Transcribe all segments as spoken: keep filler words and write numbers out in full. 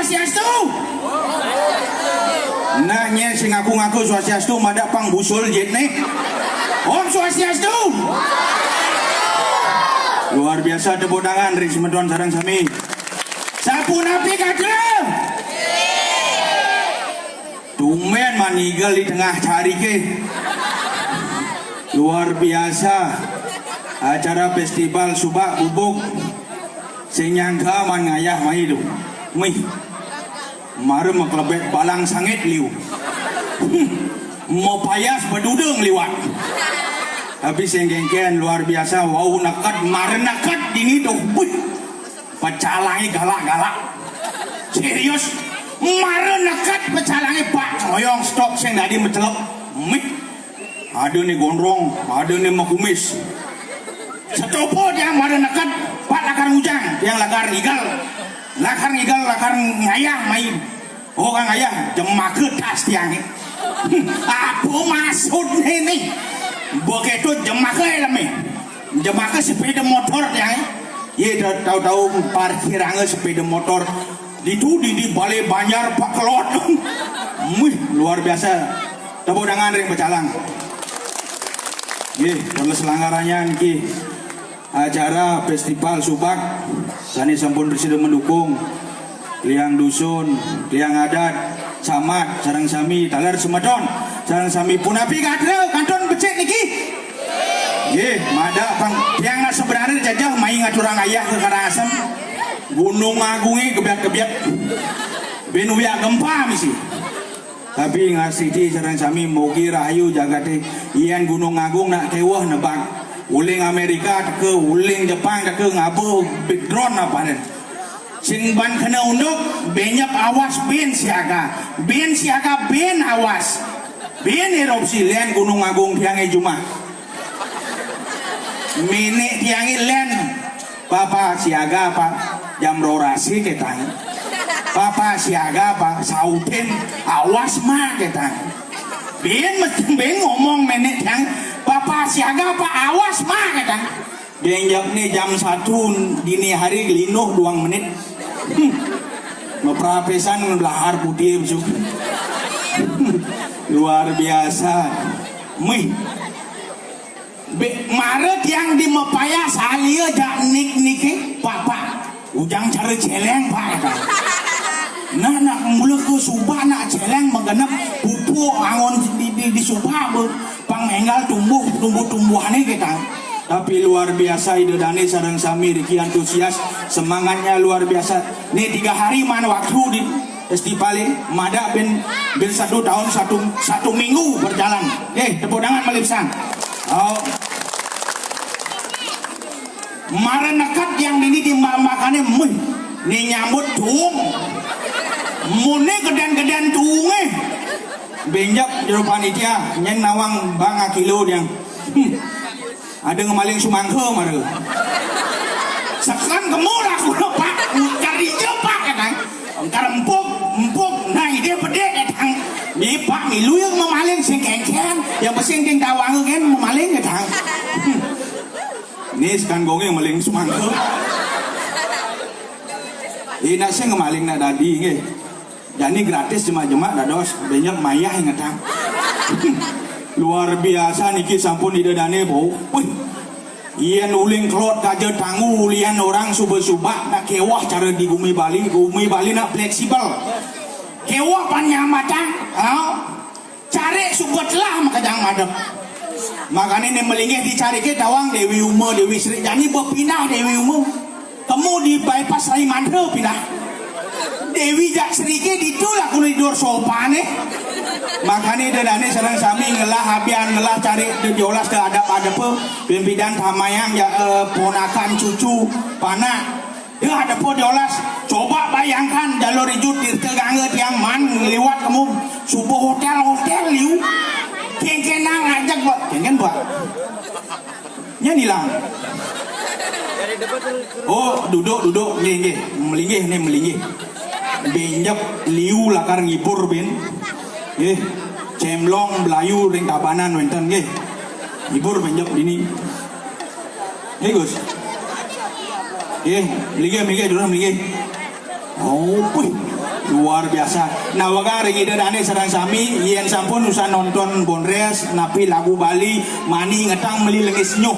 Swastiastu. Nah, nyén sing ngaku-ngaku swastiastu, madak pang busul jit nih. Om Swastiastu. Luar biasa, tepuk tangan ring semeton sareng sami. Sapunapi gatra? Tumben manigel di tengah cariké. Luar biasa. Acara festival Subak Gubuk. Sing nyangka man ngayah mai to. Mih. Mara maklebet balang sangit liu. Hmm. Mapayas padudung liwat. Tapi sing kéngkén luar biasa, wau neked, mara neked dini to. Buh. Pecalangé galak-galak. Serius. Mara neked pecalangé, Pak, ngoyong stok sing dadi macelep. Mih. Ada né gondrong, ada né makumis. Setopo tiang mara neked, Pak, lakar ngujang, tiang lakar ngigel. Lakar ngigel, lakar ngayah mai. Oh, kang ayah, jemaka tas tiangé. Apa maksudné né? Begitu jemaka helmé. Jemaka sepeda motor tiangé. Yé, ta-, tahu-tahu parkiranga sepeda motor. Ditu di, di balé banjar Pak Kelot. Wih, luar biasa. Tepuk tangan ring pecalang. Nggih, terus selanggarannya niki acara Festival Subak sané sampun prasida mendukung. Liang dusun, liang adat, camat, sareng sami, taler semeton, sareng sami punapi gatra kantun becik niki. Nggih, madak pang tiang nak sebenarnya jajah mai ngaturang ayah ka Karangasem. Gunung Agungé gebyek-gebyek. Bin uyak gempa misi. Tapi ngastiti sareng sami mugi rahayu jagaté, yén Gunung Agung nak kéweh nebak. Uling Amerika teka, uling Jepang teka, ngaba big drone apa nih. Sing ban kena unduk, benyep awas bin siaga. Bin siaga, bin awas. Bin erupsi, lén Gunung Agung tiangé jumah. Ménék tiangé lén. Papa siaga apa? Jam roras kétang. Papa siaga apa? Sautin. Awas mah kétang. Bin mesti bin ngomong ménék tiang. Papa siaga apa? Awas mah kétang. Bin jawab né jam satu dini hari, linuh duang menit. Hmm. Maprapisan ngan belahar putih besuk. Luar biasa. Mih. Bé, mara tiang di mapayah salia jak nik-niké, Pak, Pak. Ujang cara céléng, Pak, kata. Nah, nak mula ka Subak nak céléng magenep pupuk angon di, di, di Subak, bé. Pang énggal tumbuh, tumbuh-tumbuhané kita. Tapi luar biasa Ida Dané sareng sami niki antusias, semangatnya luar biasa. Nih tiga hari man waktu di festival ini, madak bin, bin satu tahun satu, satu minggu berjalan. Eh, tepuk tangan malih pisan. Oh. Mara neked tiang dini di ma-, makané, muh, né nyambut tuung. Muné gedén-gedén tuungé. Bénjep jero panitia, nyén nawang bang akilo tiang. Hmm. Ada ngemaling sumangga mara. Sekan kemu laku, Pak. Engkar ijo, Pak, katang. Engkar empuk, empuk. Nah, ide bedé, katang. Ni, Pak, milu yang memaling sing kéngkén. Yang pesing ding tawang kan memaling, katang. Hmm. Ni sekan gongé maling sumangga. Ina sing ngemaling nak dadi nggih. Jani gratis jemak-jemak dados, bénjep mayah ingetang. Luar biasa niki sampun Ida Dané, Bu. Wih. Yén uling kelod kaja tanggu, ulian orang suba-suba nak kéweh cara di gumi Bali, gumi Bali nak fleksibel. Kéweh pan nyamatang, ha? Carik suba telah makejang madep. Makané né malinggih di cariké tawang Déwi Uma, Déwi Sri, jani bepindah Déwi Uma. Temu di bypass Rai Mantra pindah. Déwi jak Sri ké ditu lah kudu tidur sopané. Makané Ida Dané sareng sami ngelah abian, ngelah carik di, diolas ka adep-adepa, pimpidan tamayang ja, eh, ponakan cucu panak. Ya, adepa diolas. Coba bayangkan jalur ijo Tirta Gangga tiang man ngliwat kemu suba hotel-hotel liu. Kéngkénang ajak, Pak. Kéngkén, Pak. Nyén ilang. Oh, duduk, duduk. Nggih, nggih. Melinggih nih, melinggih. Bénjep liu lakar ngibur bin. Nggih. Cemlong belayu ring Tabanan wénten nggih. Ngibur bénjep dini. Nggih, Gus. Nggih, melinggih, melinggih, durung melinggih. Oh, puih. Luar biasa. Nah, wagang ring Ida Dane sareng sami, yen sampun usan nonton Bondres, napi lagu Bali, mani ngetang meli lengis nyuh.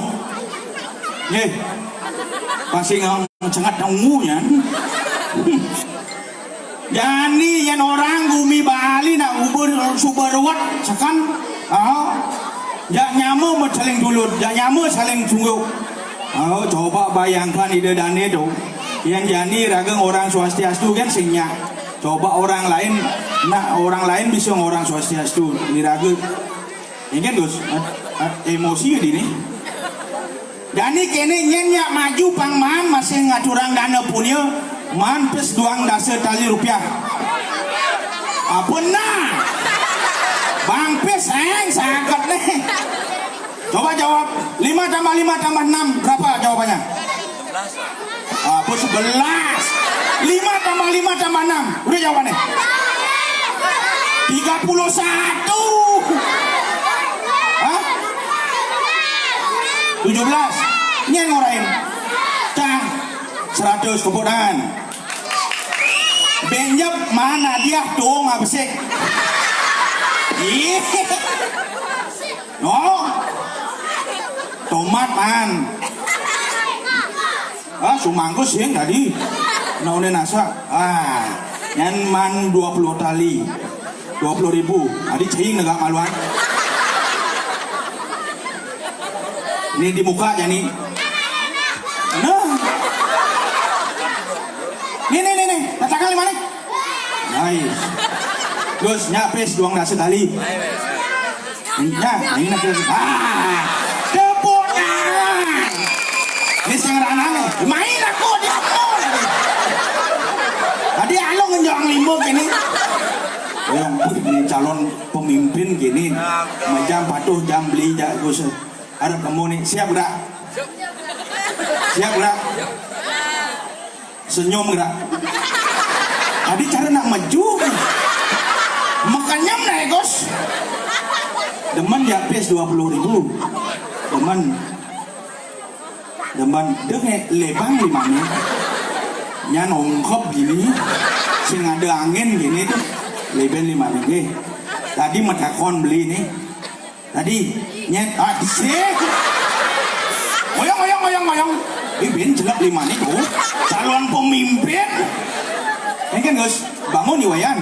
Nggih. Pasti ngam cengat ungu nyan. Jani yen orang gumi Bali nak ubur suba ruwet sekan. Ah. Jak nyama mut saling dulut, jak nyama saling sungguh. Oh, coba bayangkan Ida Dane tu. Yen jani raga orang swastiastu kan sing nyak. Coba orang lain, nak orang lain bisa orang swastiastu. Iraga. Ingat, Gus? Eh, eh, emosi ya dini. Jani kene nyen nyak maju pang maan masih ngaturang dana punya, maan pes duang dasa tali rupiah. Apa nah? Bang pes eng sangat nih. Coba jawab, lima tambah lima tambah enam, berapa jawabannya? Apa sebelas? Lima tambah lima tambah enam. Udah jawabannya? Tiga puluh satu. Hah? Tujuh belas. Nyen ngurain. Cang. Seratus, tepuk tangan. Benjep mana dia tuh nggak besik? Ih. No. Tomat man. Ah, sumangkus sing tadi. Naune nasa. Ah, nyan man dua puluh tali. Dua puluh ribu. Adi cing negak maluan. Ini di muka jani. Nah. Nih, nih, nih, nih. Katakan lima nih. Nice. Terus nyapis duang dasa tali. Nah, ini nak kira. Ah, tepuk tangan. Ini sing ranang. Main aku dia. Tadi alo ngenjang limbo kini. Yang ini calon pemimpin kini. Macam patuh jam beli jak Gus. Harap kamu nih siap gerak. Siap gerak. Senyum gerak. Tadi cara nak maju. Makanya naik, Gus. Demen ya pes dua puluh ribu. Demen. Demen. Denge lebang lima ni. Nyan ongkop gini. Sing ada angin gini tuh. Leben lima ni. Tadi metakon beli ni. Tadi nyet, ah, sih. Ngoyong, ngoyong, ngoyong, ngoyong. Ih, ben jelek lima ni tuh. Calon pemimpin. Ini kan, Gus, bangun nih, Wayan.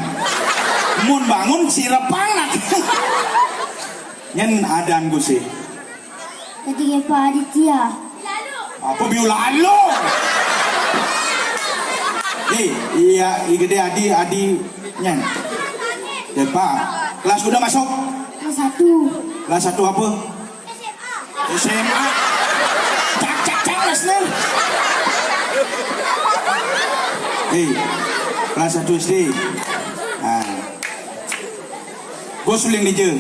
Mun bangun, si repang nak. Nyen adan Gus sih. Tadi ke Pak Aditya. Apa biu lalu? Eh, iya, i gede adi, adi, nyen. Depa. Kelas udah masuk? Kelas satu. Kelas satu apa? S M A. Cak, cak, cak, kelas enam. Eh, kelas satu S D. Ah. Bos uling dija.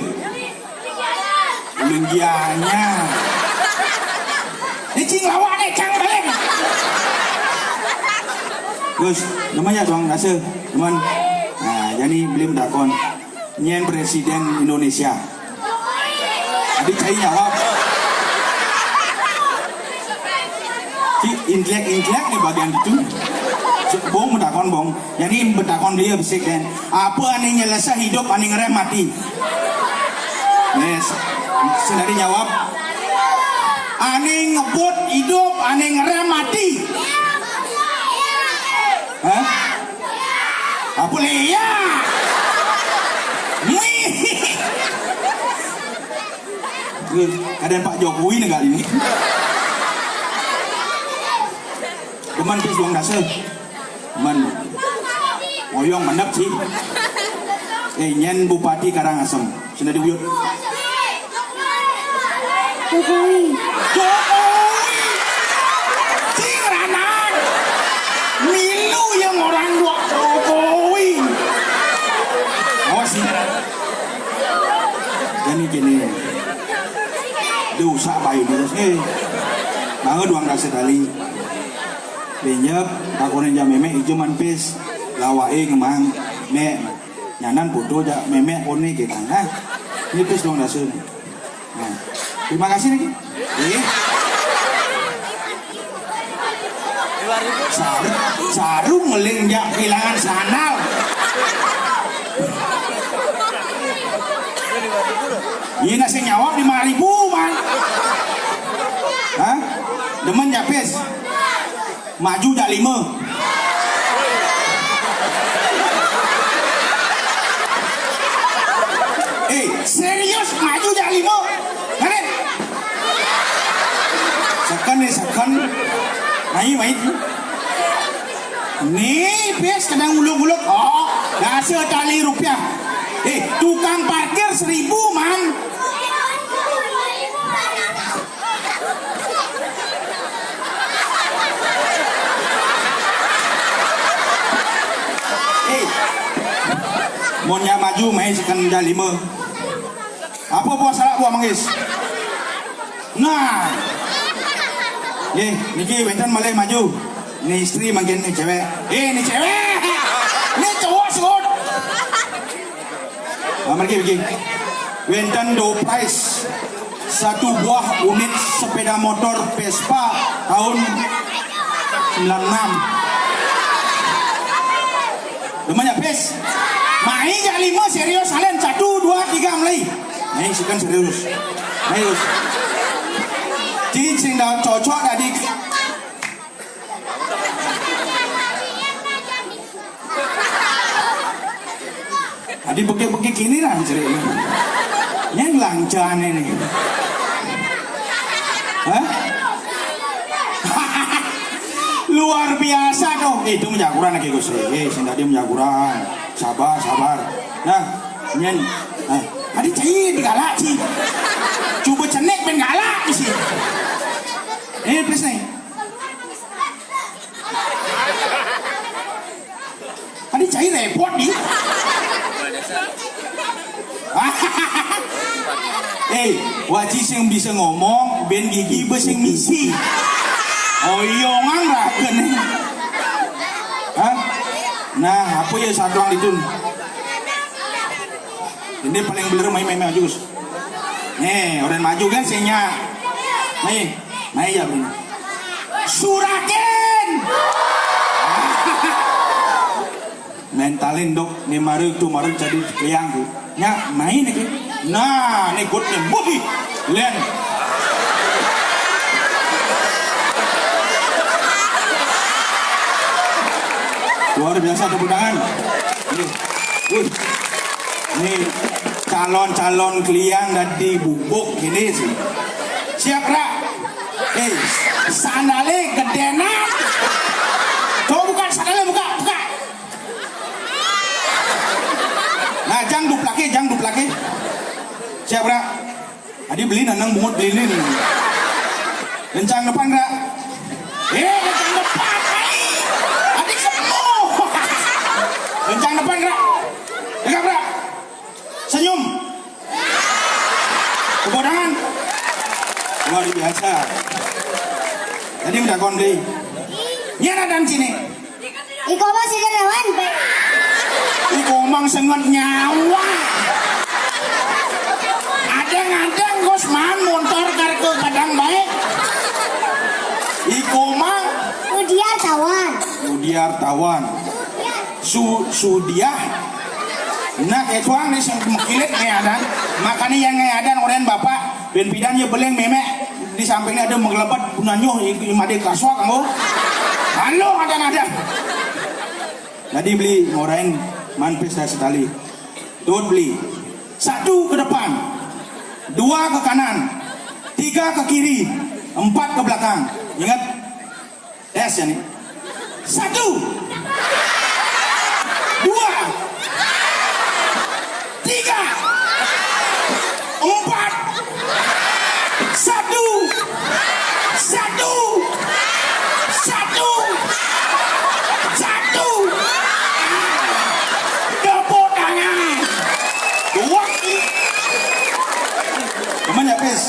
Uling gianya. Ni cing lawak ni, cang balik. Gus, nama ya tuang rasa? Teman. Nah, jadi beli medakon. Nyen Presiden Indonesia. Adi cai jawab. Ci intelek-intelek ni bagian itu. Bong medakon, Bong. Jadi medakon dia besik kan. Apa ane nyelesa hidup, ane ngerem mati? Yes. Sendiri jawab. Ane ngebut hidup, ane ngerem mati. Hah? Apa liya? Wih. Keadaan Pak Jokowi negara ini. Demen pis buang dasa. Demen. Ngoyong mendep sih. Eh, nyen Bupati Karangasem. Sudah diuyut. Jokowi. Jokowi. Cing ranan. Milu yang orang dua Jokowi. Awas sih. Jadi gini. Dia usah baik dia. Eh. Baru doang kasih tali. Benjep, takonin jam memek ijo manpis. Lawake ngemang. Mek. Nyanan bodoh jak memek kone kita. Hah? Ini pis doang dasa. Nah, terima kasih nih. Eh. Saru, saru ngeling jak kehilangan sandal. Iya, nak sing nyawab lima ribu, man. Hah? Demen jak pis? Maju jak lima. Eh, serius, maju jak lima. Karet. Second nih, second. Mai, mai. Nih, pis kena nguluk-nguluk. Oh, dasar tali rupiah. Eh, tukang parkir seribu, man. Eh, mun nya maju, mai second jak lima. Apa buah salak, buah manggis? Nah. Eh, niki wénten malih maju. Ni istri mangkin ni cewek. Eh, ni cewek. Ni cowok suud. Ah, mriki, mriki. Wénten door prize satu buah unit sepeda motor Vespa tahun sembilan enam. Lumayan, pis. Mai jak lima, serius, salian. Satu, dua, tiga, mulai. Mai, second serius. Serius. Cicing dah cocok tadi. Tadi bekik-bekik ini lah ceritanya. Yang lancan ini. Hah? Luar biasa tuh. Eh, itu menjaguran lagi, Gus. Eh, sing tadi menjaguran. Sabar, sabar. Nah, nyen. Nah, tadi cai digalak, Ci. Coba cenik ben galak, Ci. Ini, please, nih. Tadi cai repot, nih. Eh, waji sing bisa ngomong, ben gigi be sing misi. Oh, iya, ngang ragen, nih. Hah? Nah, apa ya, sadang itu? Ini paling bener, mai, mai, mai, Jus. Nih, orang maju kan sing nya. Nih, naik ya, Bun. Surakin. Mentalin, Dok, nih marek tuh, marek jadi kliang tuh. Nya, main lagi. Nah, nih good nih. Wih, Len. Luar biasa, tepuk tangan. Nih. Wih. Nih, calon-calon kliang dadi bubuk gini sih. Siap, Ra? Eh, sandale gedenan. Coba buka sandale, buka, buka. Nah, jang duplake, jang duplake. Siap, Ra? Adi beli nanang bungut beli lin. Lencang depan, Ra. Eh, lencang depan, ai. Adi semu. Lencang depan, Ra. Tegap, Ra. Senyum. Tepuk tangan. Luar biasa. Tadi udah kon beli. Nyana dan sini. Iko mah sing rawan, Pak. Iko mang senget nyawa. Adang-adang Gus man montor kar ke Padang baik. Iko mang Udiar tawan. Udiar tawan. Su Sudiah. Nah, ketuang nih sing mekilit nih adan. Makanya yang ngayadan orang bapak ben pidan ya beleng memek di sampingnya ada mengelebet punanyuh i made kaswak, ambo. Halo, ada-ada. Jadi beli ngorain manpis dah sekali. Tuh beli. Satu ke depan, dua ke kanan, tiga ke kiri, empat ke belakang. Ingat, tes ya nih. Satu, dua, tiga, empat, satu, satu, satu, satu. Tepuk tangan. Dua. Teman ya, Pis?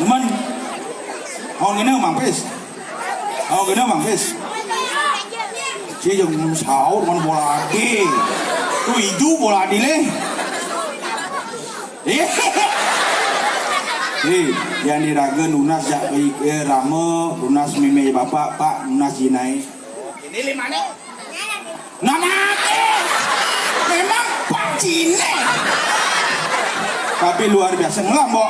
Teman. Oh, gini, Mang Pis. Oh, gini, Mang Pis. Si jeung sahur kan bola adi. Tuh hijau bola adi leh. Eh, yang diraga nunas jak eh, rame, nunas meme bapak, Pak, nunas jinai. Ini lima nih. Nanake. Memang Pak Cine. Tapi luar biasa. Ngelam, Mbok.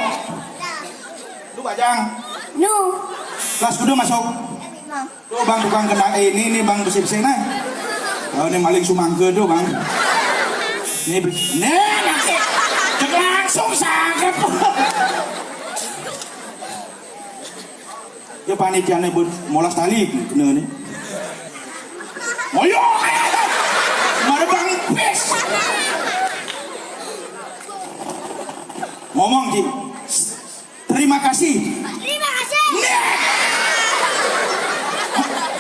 Lu bajang. Nu. Kelas kudu masuk. Tuh, Bang, tukang kena, eh, ini nih, Bang, besi-besi, nah. Oh, ini maling sumangke tuh, Bang. Ini besi, nih, nanti. Cek langsung sangkep. Ya, panitiane buat molas tali kena nih. Moyo, mari, Bang, pis. Ngomong, Ji. Terima kasih. Terima kasih. Nih.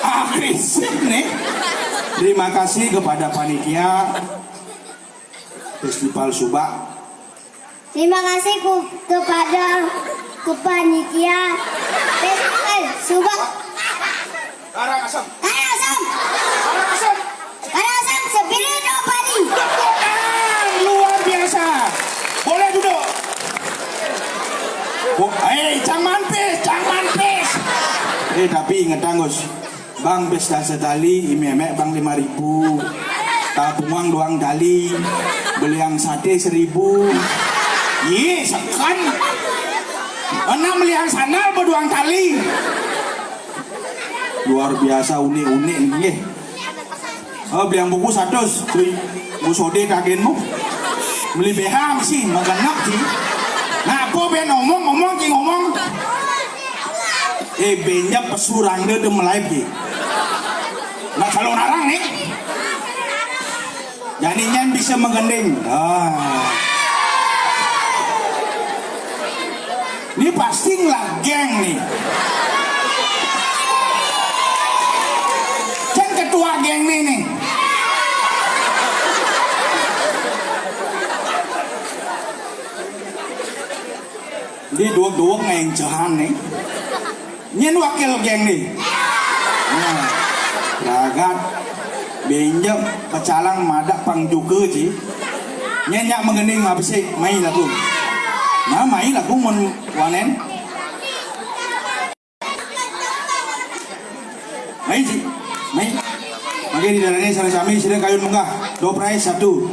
Agresif nih. Terima kasih kepada panitia Festival Subak. Terima kasih ku-, kepada kepanitia Festival Subak. Karangasem. Karangasem. Karangasem. Karangasem, Spirit of Bali. Tepuk tangan luar biasa. Boleh duduk. Bu, eh, cang manpis, cang manpis. Eh, tapi inget, Gus. Bang, pesta setali, imi emek, Bang, lima ribu. Tapungang duang tali. Beliang sate seribu. Ye, seken. Enak beliang sandal apa duang tali? Luar biasa, unik-unik nggih. Oh, beliang buku satus, cuy. Mu sode kagenmu. Beli B H mesti magenep, Ji. Nah, apa ben ngomong, ngomong, Ji, ngomong. Eh, benjep pesurang dia, dia melaib, Ji. Nah, kalau narang nih. Jadi nyan bisa menggending. Ah. Ini pasti ngelah geng nih. Kan ketua geng nih, nih. Di duweg-duweg ngencehan nih. Nyen wakil geng nih. Nah, ragat. Benjep pecalang madak pang juga, Ji. Nyen nyak mengening apa sih? Main lagu. Nah, main lagu mun wanen. Main, Ji. Main. Mangke di dalamnya salah sami sira kayun munggah. Door prize satu.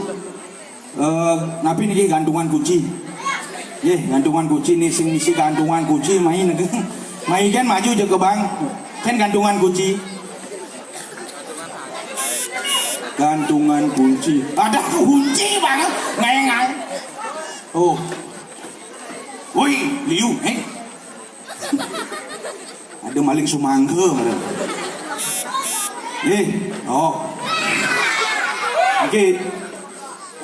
Eh, napi niki gantungan kunci? Nggih, gantungan kunci nih, sing ngisi gantungan kunci main. Main kan maju aja ke bang. Kan gantungan kunci. Gantungan kunci. Ada kunci banget. Ngengal. Oh. Woi, liu, eh. Ada maling sumangga, ada. Eh, oh. Oke.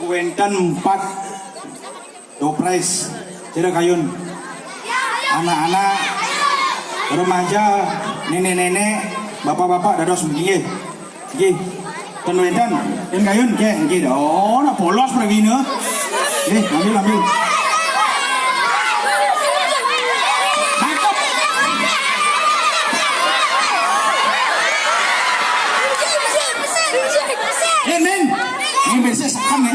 Wenten empat door prize. Sira kayun. Anak-anak, remaja, nenek-nenek, bapak-bapak, dados mriki nggih. Nggih. Ten wenten, yen kayun nggih, nggih. Oh, nah polos mriki nggih. Nggih, ambil, ambil. Tangkep. Yen, men. Ini biasa sekam ya.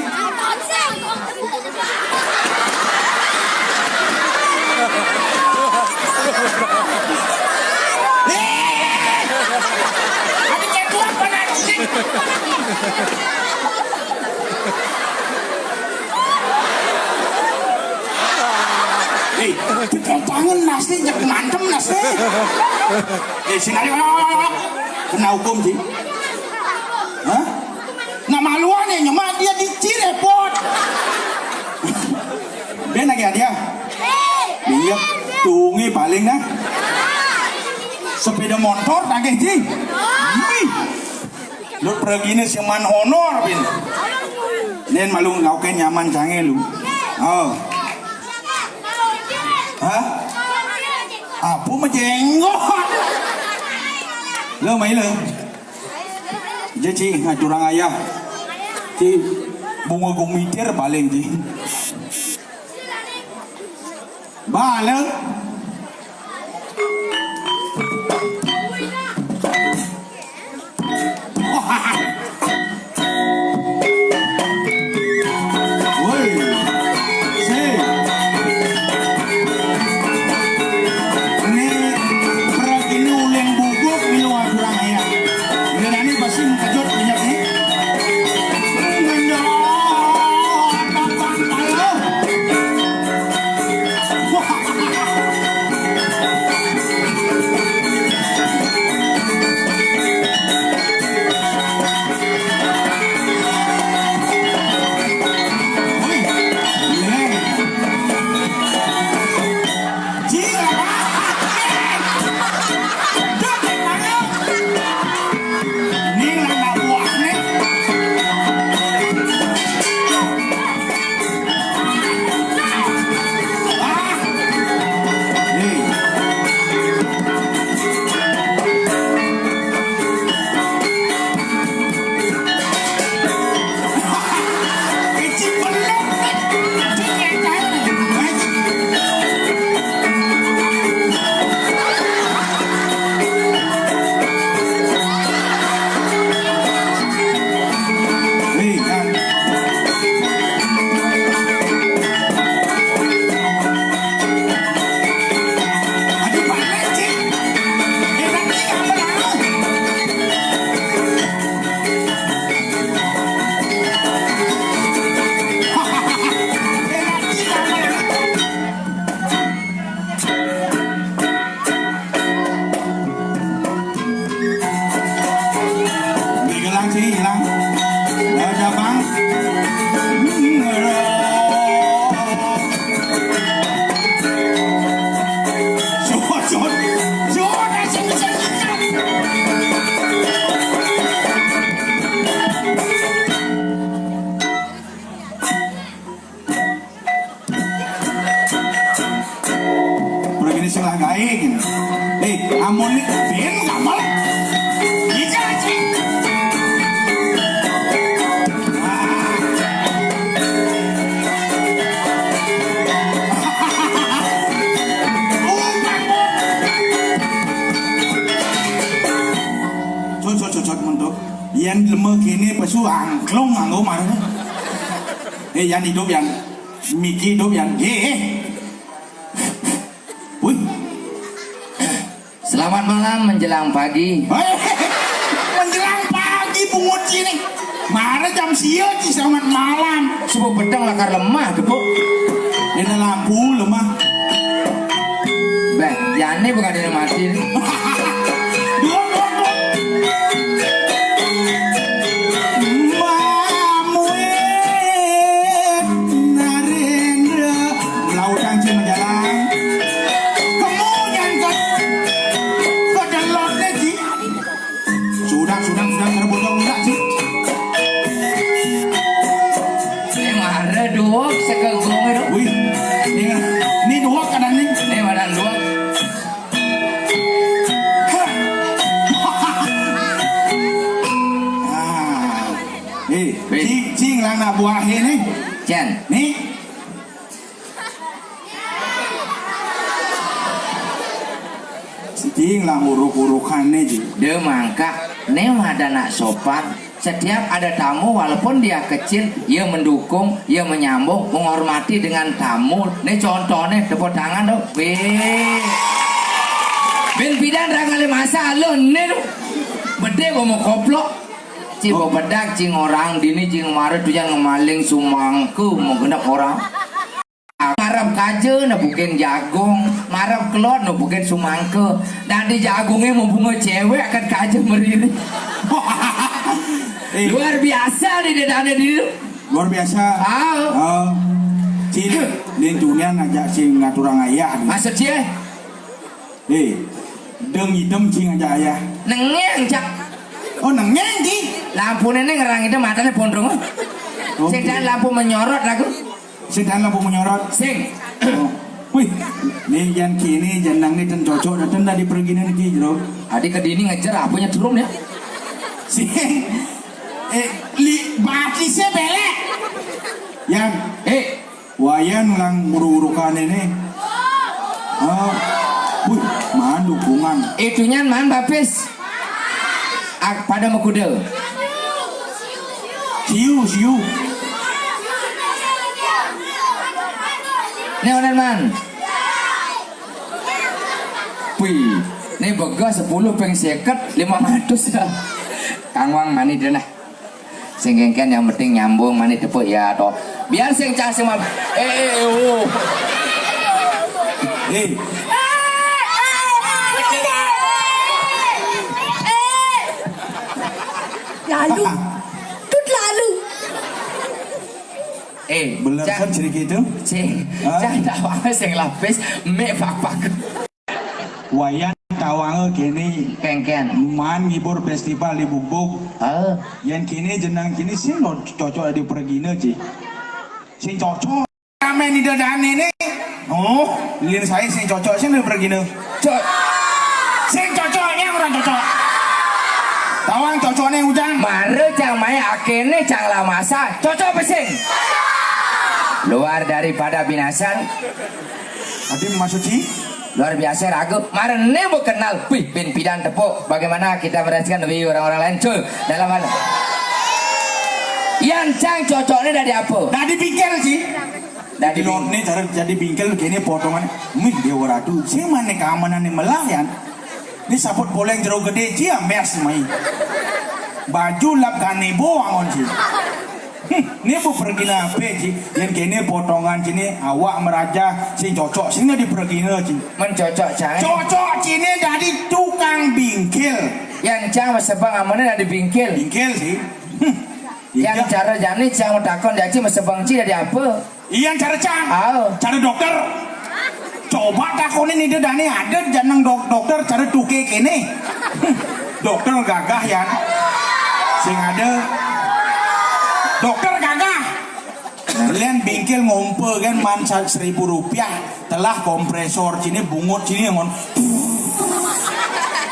Hei, dipotongan nasi, nyek mantem nasi. Eh, sing ayo, kena hukum sih. Hah? Nah, maluan ya, nyemak dia di Cirepot. Ben lagi hadiah. Iya, tungi paling nah. Sepeda motor tagih, Ji. Wih. Lu pergi ini sing man honor, bin. Nen malu ngauke nyaman cange lu. Oh. Hah? Apa mejenggot? Lo main lo. Jadi, ngajurang ayah. Ci, bunga gumitir paling, Ci. Bale. Woi, sing. Nek pragine uleng bubuk milu aturang ya. Ngenani pasti mengejut minyak nih. Ngendok, apa-apa, halo. Ora kene sing lah gaé kene. Eh, amun ni ben gamel. Iki sih. Cocok, cocok, mentuk. Yan lemah kene pesu angklung nganggo marane. Eh, yan hidup, yan. Miki hidup, yan. Eh, eh. Wih. Selamat malam menjelang pagi. Menjelang pagi, bungut sini. Mare jam sia, ci, selamat malam. Subuh peteng lakar lemah, Depuk. Ini lampu lemah. Beh, jane bukan ini mati. Dua, dua, dua. Mamuin Narendra. Lautan sing majalan. Kemudian ke, ke delotnya, Ji. Sudah, sudah, sudah, kada bocor, sudah, Ji. Ini mara duwek sekegong itu. Wih, ini, ini duwek kadang nih. Ini badan duwek. Ah. Eh, Wih. Cing, cing, lah anak buah ini. Jan. Nih. Sing lah uruk-urukannya, Ji. Dia mangka, ne ada nak sopan. Setiap ada tamu, walaupun dia kecil, ia mendukung, ia menyambung, menghormati dengan tamu. Ini contohnya, tepuk tangan dong. Wih. Ben pidan ra ngalih masa lo, ne lo. Bede mau koplok. Cing bebedak, cing orang dini, cing mara tujan ngemaling sumangke, mau genep orang. Marep kaja nepukin jagung, marep kelod nepukin sumangke. Dadi jagunge mau bunga cewek akan kaja meriri. Eh. Luar biasa nih dedane diri. Luar biasa. Ah. Oh. Cil, nin tunian aja sing ngaturang ayah. Maksud cie? Eh, deng idem cing aja ayah. Nengeng, Cak. Oh, nengeng, Ji. Lampune ning ngerang idem, matane pondrong. Oh, sing dan lampu menyorot aku. Sing dan lampu menyorot. Sing. Oh. Wih, nih yan kini jeneng nih dan cocok datang dari perginan ki, Jero. Adi ke dini ngejar apanya turun ya? Sing. Eh, li batisnya belek. Yan. Eh, Wayan lang uruk-urukan ini. Oh. Wih, man dukungan. Itunya man bapis. Ak pada mekuda. Siu, siu. Ini onan man. Wih, ini begah sepuluh peng seket, lima ratus ya. Kangwang mani deh nah. Sing kengken yang penting nyambung mani tepuk ya toh. Biar sing cah sing mab-, eh, eh, eh, oh. Eh. Lalu. Tut lalu. Eh, bener cah, kan cerita itu? Sing, hah? Cah tak apa sing lapis, mek pak-pak. Wayan tawange kene. Kengken. Man ngibur festival di Bubuk. Ah. Yen kene jenang kene sing lo cocok di pergina, Ci. Sing cocok. Ramen di dadane ne. Oh, lin saya sing cocok sing di pergina. Cok. Sing cocoknya orang cocok. Tawang cocoknya ujang. Mare cang mai akene cang lamasa. Cocok pesing. Luar daripada binasa. Adi maksud Ci? Luar biasa ragu. Marene bu kenal. Wih, bin pidan tepuk. Bagaimana kita merasakan lebih orang-orang lain, cuy? Dalam hal yang cang cocoknya dari apa? Dari bingkel, Ci. Dari lor bing- nih cara jadi bingkel gini potongan. Mih, Dewa Ratu. Sing mana keamanan nih melah, ya? Ini saput poleng jero gede, Ci, ya, mes mai. Baju lap kanebo angon, Ci. Hmm, ini bu pergi nape, Ci? Yang kene potongan sini awak meraja sing cocok sini di pergi, Ci. Men cocok cai. Cocok sini dari tukang bingkil. Yang cang sebang amane dari bingkil. Bingkil sih. Hmm. Yang cara jani cang matakon, jani masebeng ci dadi apa? Iyan cara cang. Ah. Cara dokter. Coba takonin Ida Dane, ada jeneng dok-, dokter cara tuke kene. Dokter gagah, yan. Sing ada. Dokter gagah. Len bingkil ngompe kan man sa-, seribu rupiah. Telah kompresor sini, bungut sini, ngon.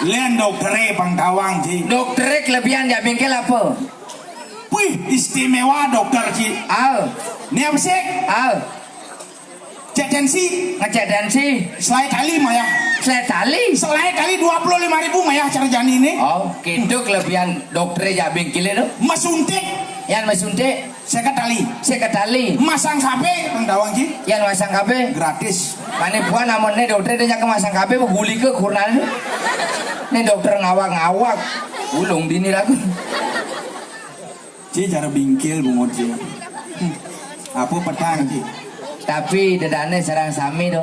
Len doktere pang tawang, ci. Doktere kelebihan ya bingkil apa? Wih, istimewa dokter, ci. Al. Ini apa sih? Al. Cek tensi. Ngecek tensi. Selai tali, Maya. Selai tali? Selai tali dua puluh lima ribu, Maya, cara jani ini. Oh, gitu kelebihan dokter ya bingkil itu. Masuntik. Yang masuntik. Seket tali. Seket tali. Masang K B, pang tawang, ci. Yang masang K B. Gratis. Mane buan amun ne dokter dia ke masang K B, beguli ke kurnan. Ini dokter ngawak-ngawak. Ulung dini lagu. Ci, cara bingkil bungut, ci. Hmm. Apa petang, ci? Tapi Ida Dane sareng sami to.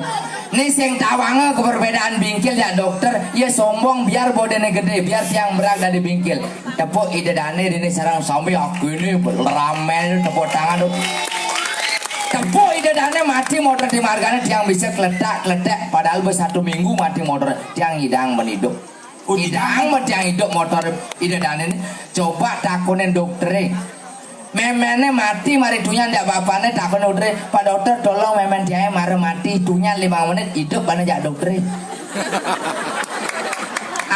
Ni sing tawanga keperbedaan bingkil ya dokter, ya sombong biar bodene gede, biar tiang berag dadi bingkil. Tepuk Ida Dane dini sareng sami, aku ini ramen tepuk tangan to. Tepuk Ida Dane mati motor di margane tiang bisa kletak-kletek, padahal be satu minggu mati motor tiang idang menidup. Oh, idang mah tiang idup motor Ida Dane ni. Coba takonin doktere. Memene mati mari tunyan jak bapane, takon doktere, "Pak dokter, tolong memen tiange mara mati, tunyan lima menit idup bane jak doktere."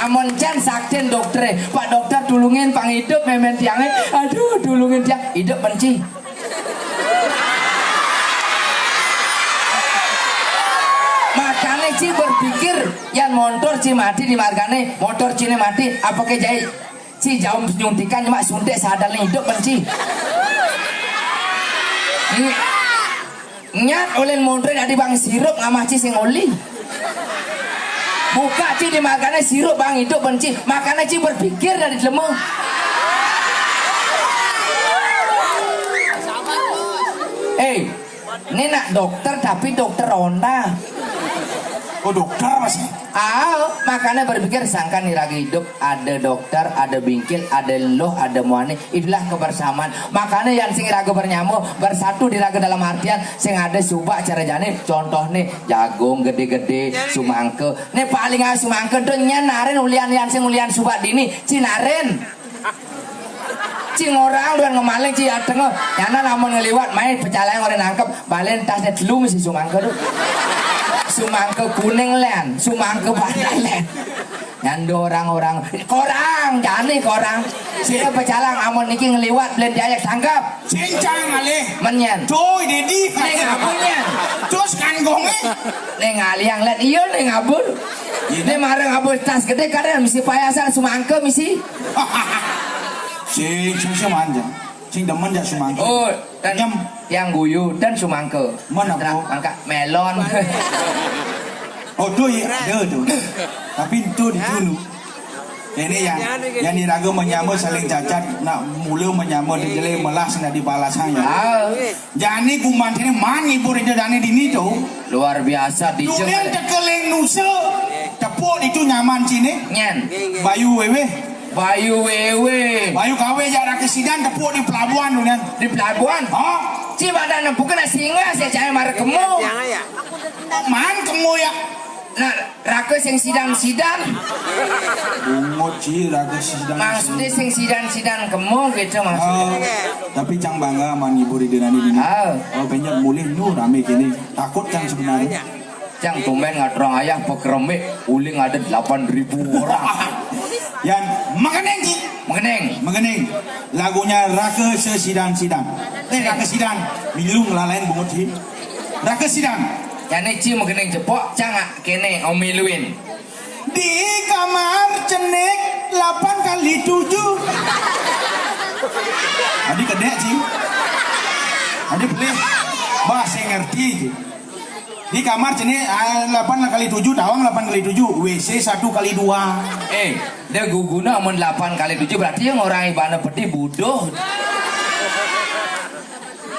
Amun can saktin doktere, "Pak dokter, tulungin pang idup memen tiange. Aduh, tulungin tiang." Idup benci. Makane ci berpikir, yan motor ci mati di margane, motor cine mati, apa ke jai? Ci jaum nyuntikan, cuma suntik sadar nih, idup benci. Ny-, nyat oleh motor dadi bang sirup, ngamah ci sing oli. Buka ci di margane sirup bang idup benci. Makane ci berpikir dari lemu. Eh, ini nak dokter tapi dokter ronda. Oh, dokter masih? Ah, makanya berpikir sangkan iraga idup ada dokter, ada bingkil, ada luh, ada muani. Itulah kebersamaan. Makanya yang sing iraga bernyama, bersatu di raga dalam artian sing ada subak cara jane. Contoh nih, jagung gede-gede, sumangke. Nih paling ah sumangke tuh nyen naren ulian yang sing ulian subak dini, ci naren. Ci ngorang duan ngemaling ci ateng. Nyana lamun ngeliwat main pecalang oleh nangkep, balen tasnya telu mesti sumangke tuh. Sumangke kuning len, sumangke badak len. Nyando orang-orang, korang, jani korang. Sira pecalang amun niki ngeliwat belen diayak tangkep. Cincang alih. Menyen. Cuy, Dedi. Ning abun nyen. Terus kanggonge. Ning aliang len, iya ning abun. Iya. Ning marang abun tas gede kadang mesti payasan sumangke mesti. Sing, sing, sing manja. Sing demen jak sumangke. Oh, dan nyem. Yang guyu dan sumangke. Mana, Tra-, Bu? Angka melon. Oh, tuh iya, ada tuh. Tapi itu di dulu. Ini yang, yang diraga menyama saling cacat, nak mula menyama di jelai melas nak dibalasang ya. Ah. Jani kuman sini man ngibur itu dani dini tuh. Luar biasa di Dunia jelai. Tekeling nusa, tepuk itu nyaman sini. Nyen. Bayu wewe. Bayu wewe. Bayu kawe jak rakyat sidan tepuk di pelabuhan tu, Nyan. Di pelabuhan? Ha? Ci badan bukan singa, saya cahaya marah kemu. Man kemu ya. Nah, raka sing sidan-sidan. Bungut ci, raka sidan. Maksudnya sing sidan-sidan kemu gitu maksudnya. Ah, tapi cang bangga man ngibur ide nani dini. Ah. Oh, banyak mulih nu rame kini. Takut cang sebenarnya. Cang tumben ngatrong ayah pekeremik, uling ada delapan ribu orang. Yan, mengeneng, Ci. Mengeneng. Mengeneng. Lagunya Raka Sesidan-sidan. Eh, Raka Sidan. Milu ngelalain bungut, Ci. Raka Sidan. Jane ci mengeneng cepok, cang kene omiluin. Di kamar cenik delapan kali tujuh. Adi kedek, Ci. Adi pelih. Bah, saya ngerti, Ci. Di kamar sini, ah, delapan kali tujuh, tawang delapan kali tujuh, W C satu kali dua. Eh, dia guguna amun delapan kali tujuh, berarti yang orang ibana peti bodoh.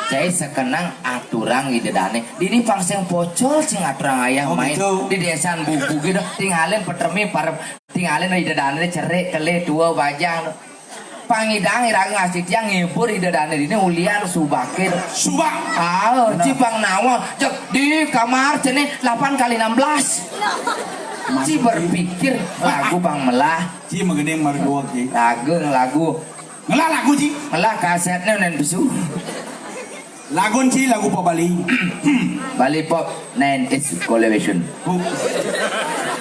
Saya sekenang aturang ide dane. Dini pangseng pocol sing aturang ayah. Oh, main gitu. Di desa buku gitu, tinggalin petermi para, tinggalin ide dane cerik, kele, tua, bajang. Pangidang iraga ngastitiang ngibur Ida Dané dini ulian subaké. Subak. Ah, Bener. Ci pang nawang, cék di kamar cené delapan kali enam belas. Ci berpikir lagu pang melah. Ci magending marga Ci. Lagu, lagu. Ngelah lagu, Ci. Ngelah kasétné nén pesu. Lagun Ci lagu pop Bali. Bali Pop nineties Collection. Bu-,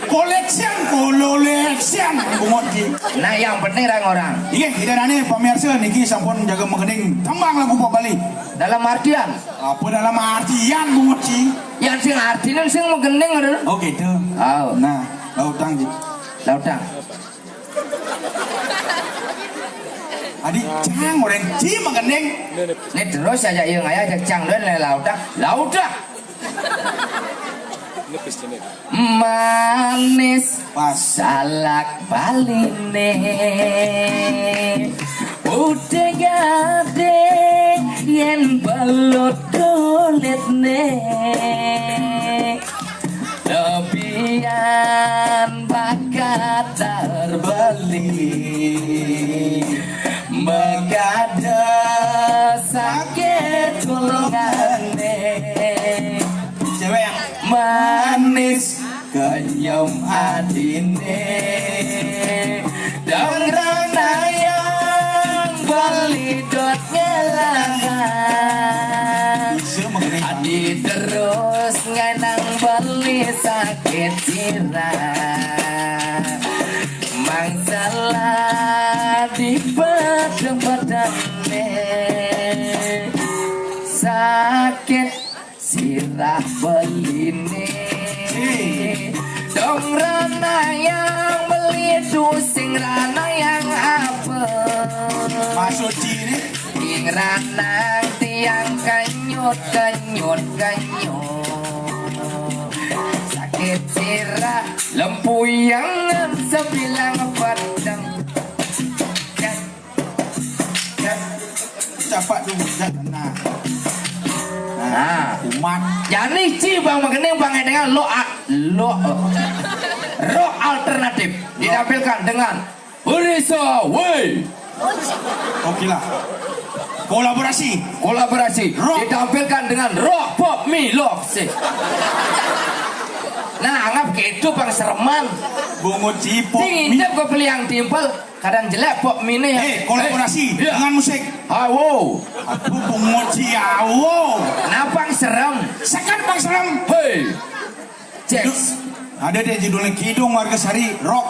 Collection, Collection, bungut Ci. Nah, yang penting orang-orang. Iya, Ida Dané pamirsa niki sampun jaga magending tembang lagu pop Bali. Dalam artian? Apa dalam artian, bungut Ci? Yang sing artinya sing magending, ada. Oh, gitu. Oh. Nah, lautang, Ci. Lautang. Adi cang orang Ci magending. Né terus aja iya ngaya cang don lé lautang. Lautang. Manis. Pas. Salak Baliné. Udah gadé yén belut kulitné. Lebihan bakat terbeli. Mekada sakit tulangané. Cewek yang manis kenyem atiné. Dong ranayang beli dot ngelangan. Bisa mengenai ati terus ngenang beli sakit sirah. Mangsala di pedeng-pedengné. Sakit sirah beliné. Dong ranayang beli tusing ranayang apa? Maksud ciri? Ing ranang tiang kenyut, kenyut, kenyut. Sakit sirah lempuyangan sebilang pedang. Capak dulu, nah. Nah. Umat. Jani Ci bang magending bang dengan lo a-, lo, eh, rock alternatif ditampilkan dengan Berisa Woi. Oke lah. Kolaborasi. Kolaborasi. Rock. Ditampilkan dengan rock pop mi love sih. Nah, anggap gitu bang sereman. Bungut Ci pop mi. Dingin jam gue beli yang timpel. Kadang jelek pop mine ya. Eh, kolaborasi. Eh, iya. Dengan musik. Awo. Aku bungut Ci awo. Napang serem. Sekan bang serem. Hei. Cek. Ada deh judulnya Kidung Warga Sari Rock.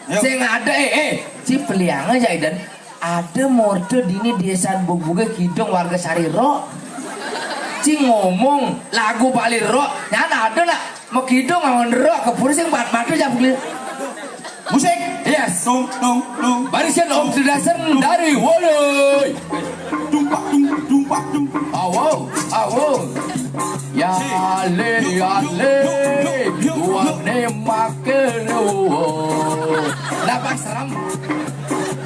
Yuk. Sing ada, eh, eh. Ci peliang aja, Idan. Ada morde dini desa Bubuge Kidung Warga Sari Rock. Ci ngomong lagu Bali Rock. Nyan ada nak. Mekidung awan rock kepur sing bat matu jam kulit. Musik. Yes. Tung, tung, tung. Barisan Om Sudasen dari Woloy. Dumpak, dung, dumpak, dung. Awo, awo. Ya le, ya le. Tuane makero. Napa serem?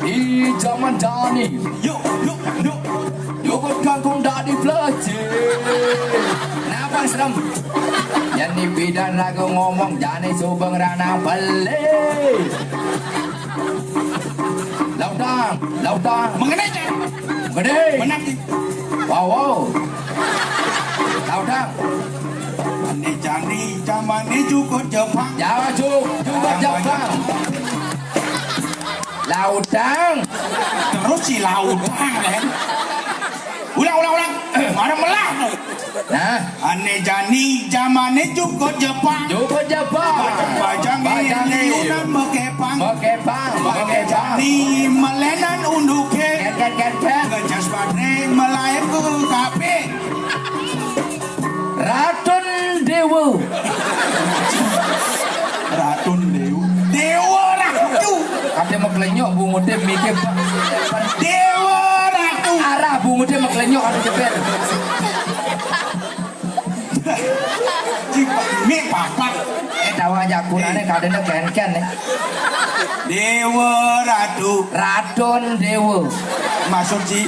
Di zaman Dani. Yuk, yuk, yuk. Yukut kangkung dadi pelaci. Napa serem? Yang di bidan lagu ngomong jani subeng ranang beli. Lautang, lautang. Mengenai je. Gede. Menang di. Wow, wow. Lautang. Ini jani zaman ini cukup Jepang. Jawa Juk, cukup Jepang. Lautang. Terus si lautang, kan? Ulang, ulang, ulang. Mana melah? Nah. Ane jani zamane cukup Jepang. Cukup Jepang. Bajang, bajang ini liunan mekepang. Mekepang, mekepang. Jani melenan unduke. Ket, ket, ket, ket. Kejas padre melayu ke kape. Ratun Dewa. Ratun Dewa. Dewa Ratu. Ada meklenyok bunguté mikir. Dewa Ratu. Arah bunguté meklenyok ada jeber. Mik papak. Eh, tawa jakunane kadene kenken, eh. Dewa Ratu. Ratun Dewa. Maksud si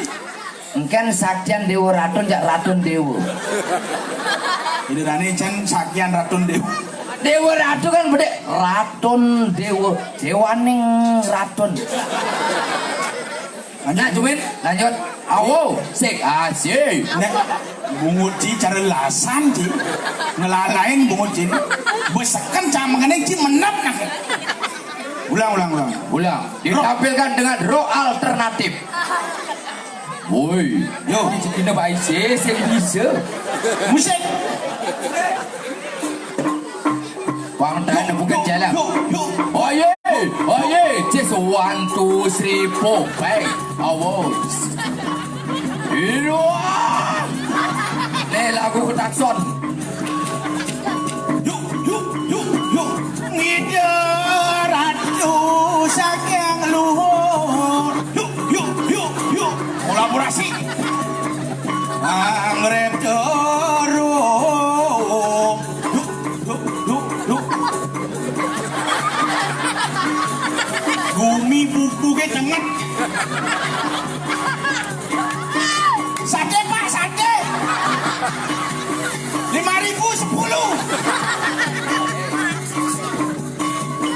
Engken saktian Dewa Ratun, jak Ratun Dewa. Ini Rani Chan saktian Ratun Dewa. Dewa Ratu kan bede Ratun Dewa, dewaning ratun. Lanjut, Jumin, lanjut. Awo, sik, asik. Nek bungut ci cara lasan ci. Ngelalain bungut ci. Beseken cang mengenai ci menep nak. Ulang, ulang, ulang. Ulang. Ditampilkan dengan rock alternatif. Woi, yo, rezekine bae sih sing bisa. Musik. Pangdane bukan jalan. Yo, yo. Oye, oye, just one, two, three, four, five. Awas. Iya. Nih lagu ketakson. Yuk, yuk, yuk, yuk. Ngida ratu saking luhur. Yuk, yuk, yuk, yuk. Kolaborasi. Angrep terus. Yuk, yuk, yuk, yuk. Gumi buku ke cenget. Sate, Pak, sate. Lima ribu sepuluh.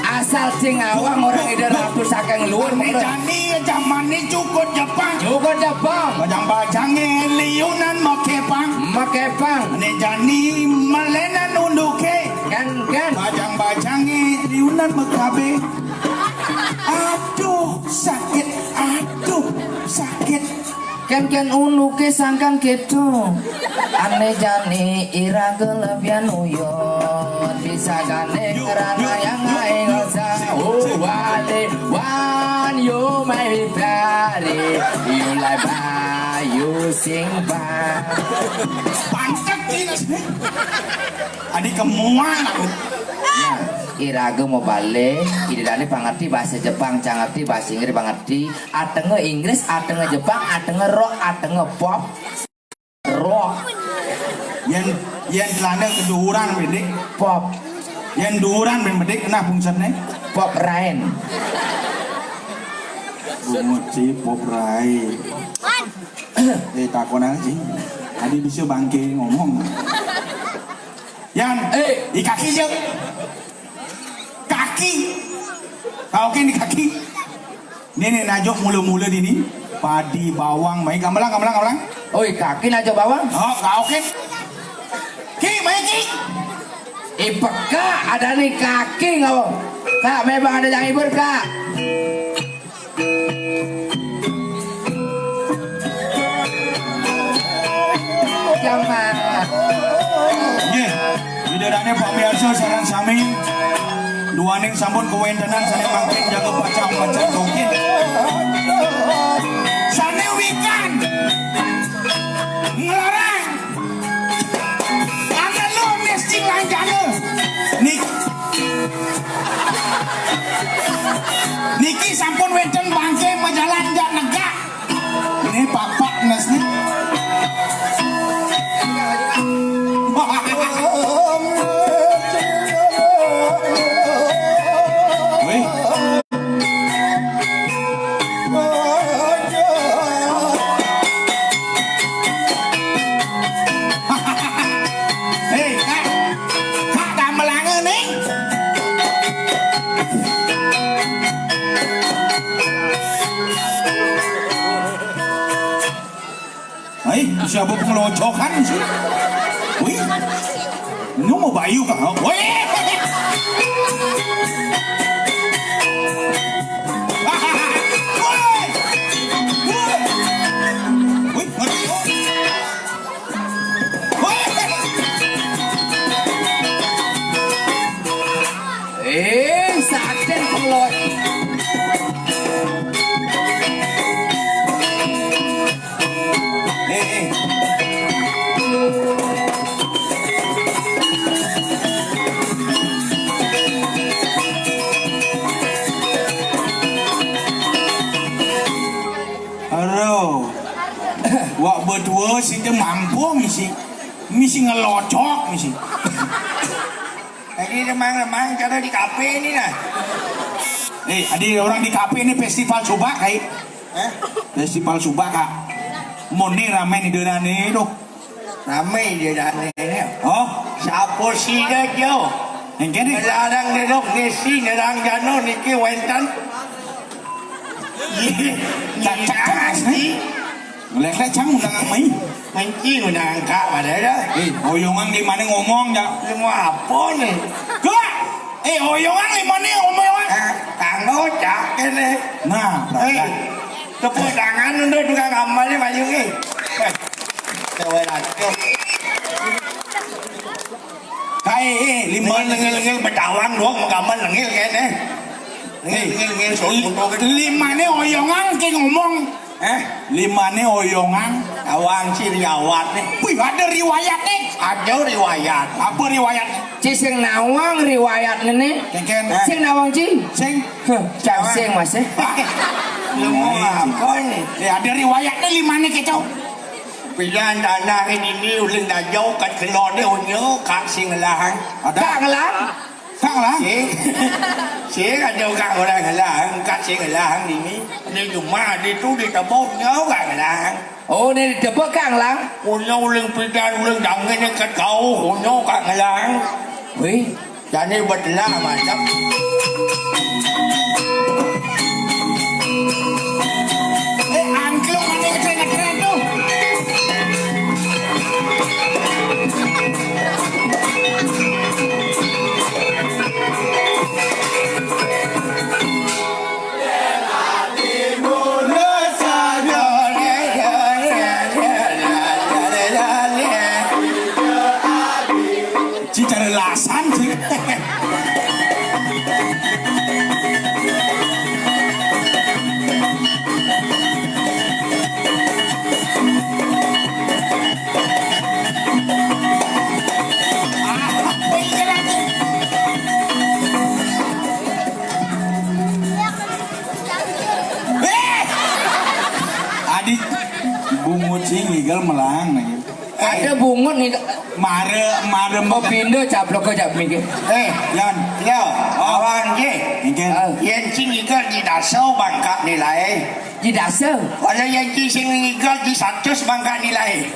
Asal sing awang orang ida ratu saking luhur. Ane jani zaman ni cukup Jepang. Cukup Jepang. Bajang-bajange liunan makepang. Makepang. Ane jani melenan unduke. Kan, kan. Bajang-bajange liunan makabe. Aduh, sakit. Aduh, sakit. Ken-ken unuke sangkan keto. Ane jani ira gelebian uyo. Disagane karena yang lain rasa. Oh, wale, wan, yo, my berry. You like buy, you sing buy. Pantek ini. Adi kemuan aku. Nah, iraga mau balik, ida dani pangerti bahasa Jepang, cang ngerti bahasa Inggris, pangerti. Atenge Inggris, atenge Jepang, atenge rock, atenge pop. Rock. Yen, yen celana keduran bedik. Pop. Yen duran ben bedik, nah bungsetne. Pop rain. Bungut ci pop rain. Eh, takonan ci. Tadi bisa bangke ngomong. Yan, eh, di kaki je. Kaki. Kau ke di kaki. Nenek najok mula-mula di ni. Padi, bawang, mai gamelan, gamelan, gamelan. Oi, kaki najok bawang. Oh, kau ke. Ki, mai ki. Ipeka ada ni kaki ngau. Kak, memang ada yang hibur, Kak. Jaman. Nggih, Ida dane pamiarsa sareng sami, duaning sampun kawentenan sane mangkin jaga pacang-pacang dongkin. Sane wikan. Ngelarang. Angelo nesting lanjana. Nik-, niki sampun wenten bangke majalan jak negak. Ini papak nes nih. Wih. Hei, Kak. Kak, gamelange ning. Hai, siapa pengelocokan sih? Wih, ini mau bayu kah? Wih. Wih. Wih. Wih, ngerti. Wih. Eh, sakit pengeloc. Eh, eh. Aduh. Wak berdua sih dia mampu misi. Misi ngelocok misi. Lagi remang-remang cara di kafe ini nah. Eh, ada orang di kafe ini festival coba kai. Eh? Festival Subak, Kak. Mone rame ni dana ni tu. Rame dia dah ni. Oh, siapa sih dia jauh? Yang kene? Larang dia dok ngisi nerang jano niki wenten. Cak, cak, cak, mas, nih. Ngelek-lek cang undang mai. Menci undang angka pada dah. Eh, oyongan di mana ngomong, cak? Lu mau apa nih? Gua. Eh, oyongan di mana ngomong? Ah, tanggo cak ini. Nah, eh, tepuk tangan untuk tukang gambar ni, Bayu ni. Eh, cewek laki. Kae, eh, lima lengil-lengil betawang doang menggambar lengil kene. Lengil, lengil, lengil, soal foto gitu. Limane oyongan ke ngomong. Eh, limane oyongan. Tawang si riwayat nih. Wih, ada riwayat nih. Ada riwayat. Apa riwayat? Ci sing nawang riwayat nih. Kengken. Sing nawang ci. Sing. Huh, cak sing masih. Lu mau apa nih? Ya, ada riwayatnya limane kecok. Pidan tanah ini ni ulin dajau kat kelone unyu kak sing lahang. Ada. Kak ngelang. Kak lah. Sing. Sing ada kak orang lahang, kak sing lahang ini. Ni cuma di tu di tebok nyo kak lahang. Oh, ni di tebok kak ngelang. Unyu ulin pidan ulin dangin ni kat kau unyu kak ngelang. Wih. Jani betelah mantap. Eh, angklung ada ngetrek-ngetrek tu. Ci cari lasan, ci. Eh! Adi bungut sing legal melang lagi. Ada bungut nih. Mare, mare. Oh, pindah caplok ke cap mikir. Eh, Yan. Yo, awan je. Engken. Ah. Yen sing igal di dasau bangka nilai. Di dasau? Kalau yen sing igal di satus bangka nilai.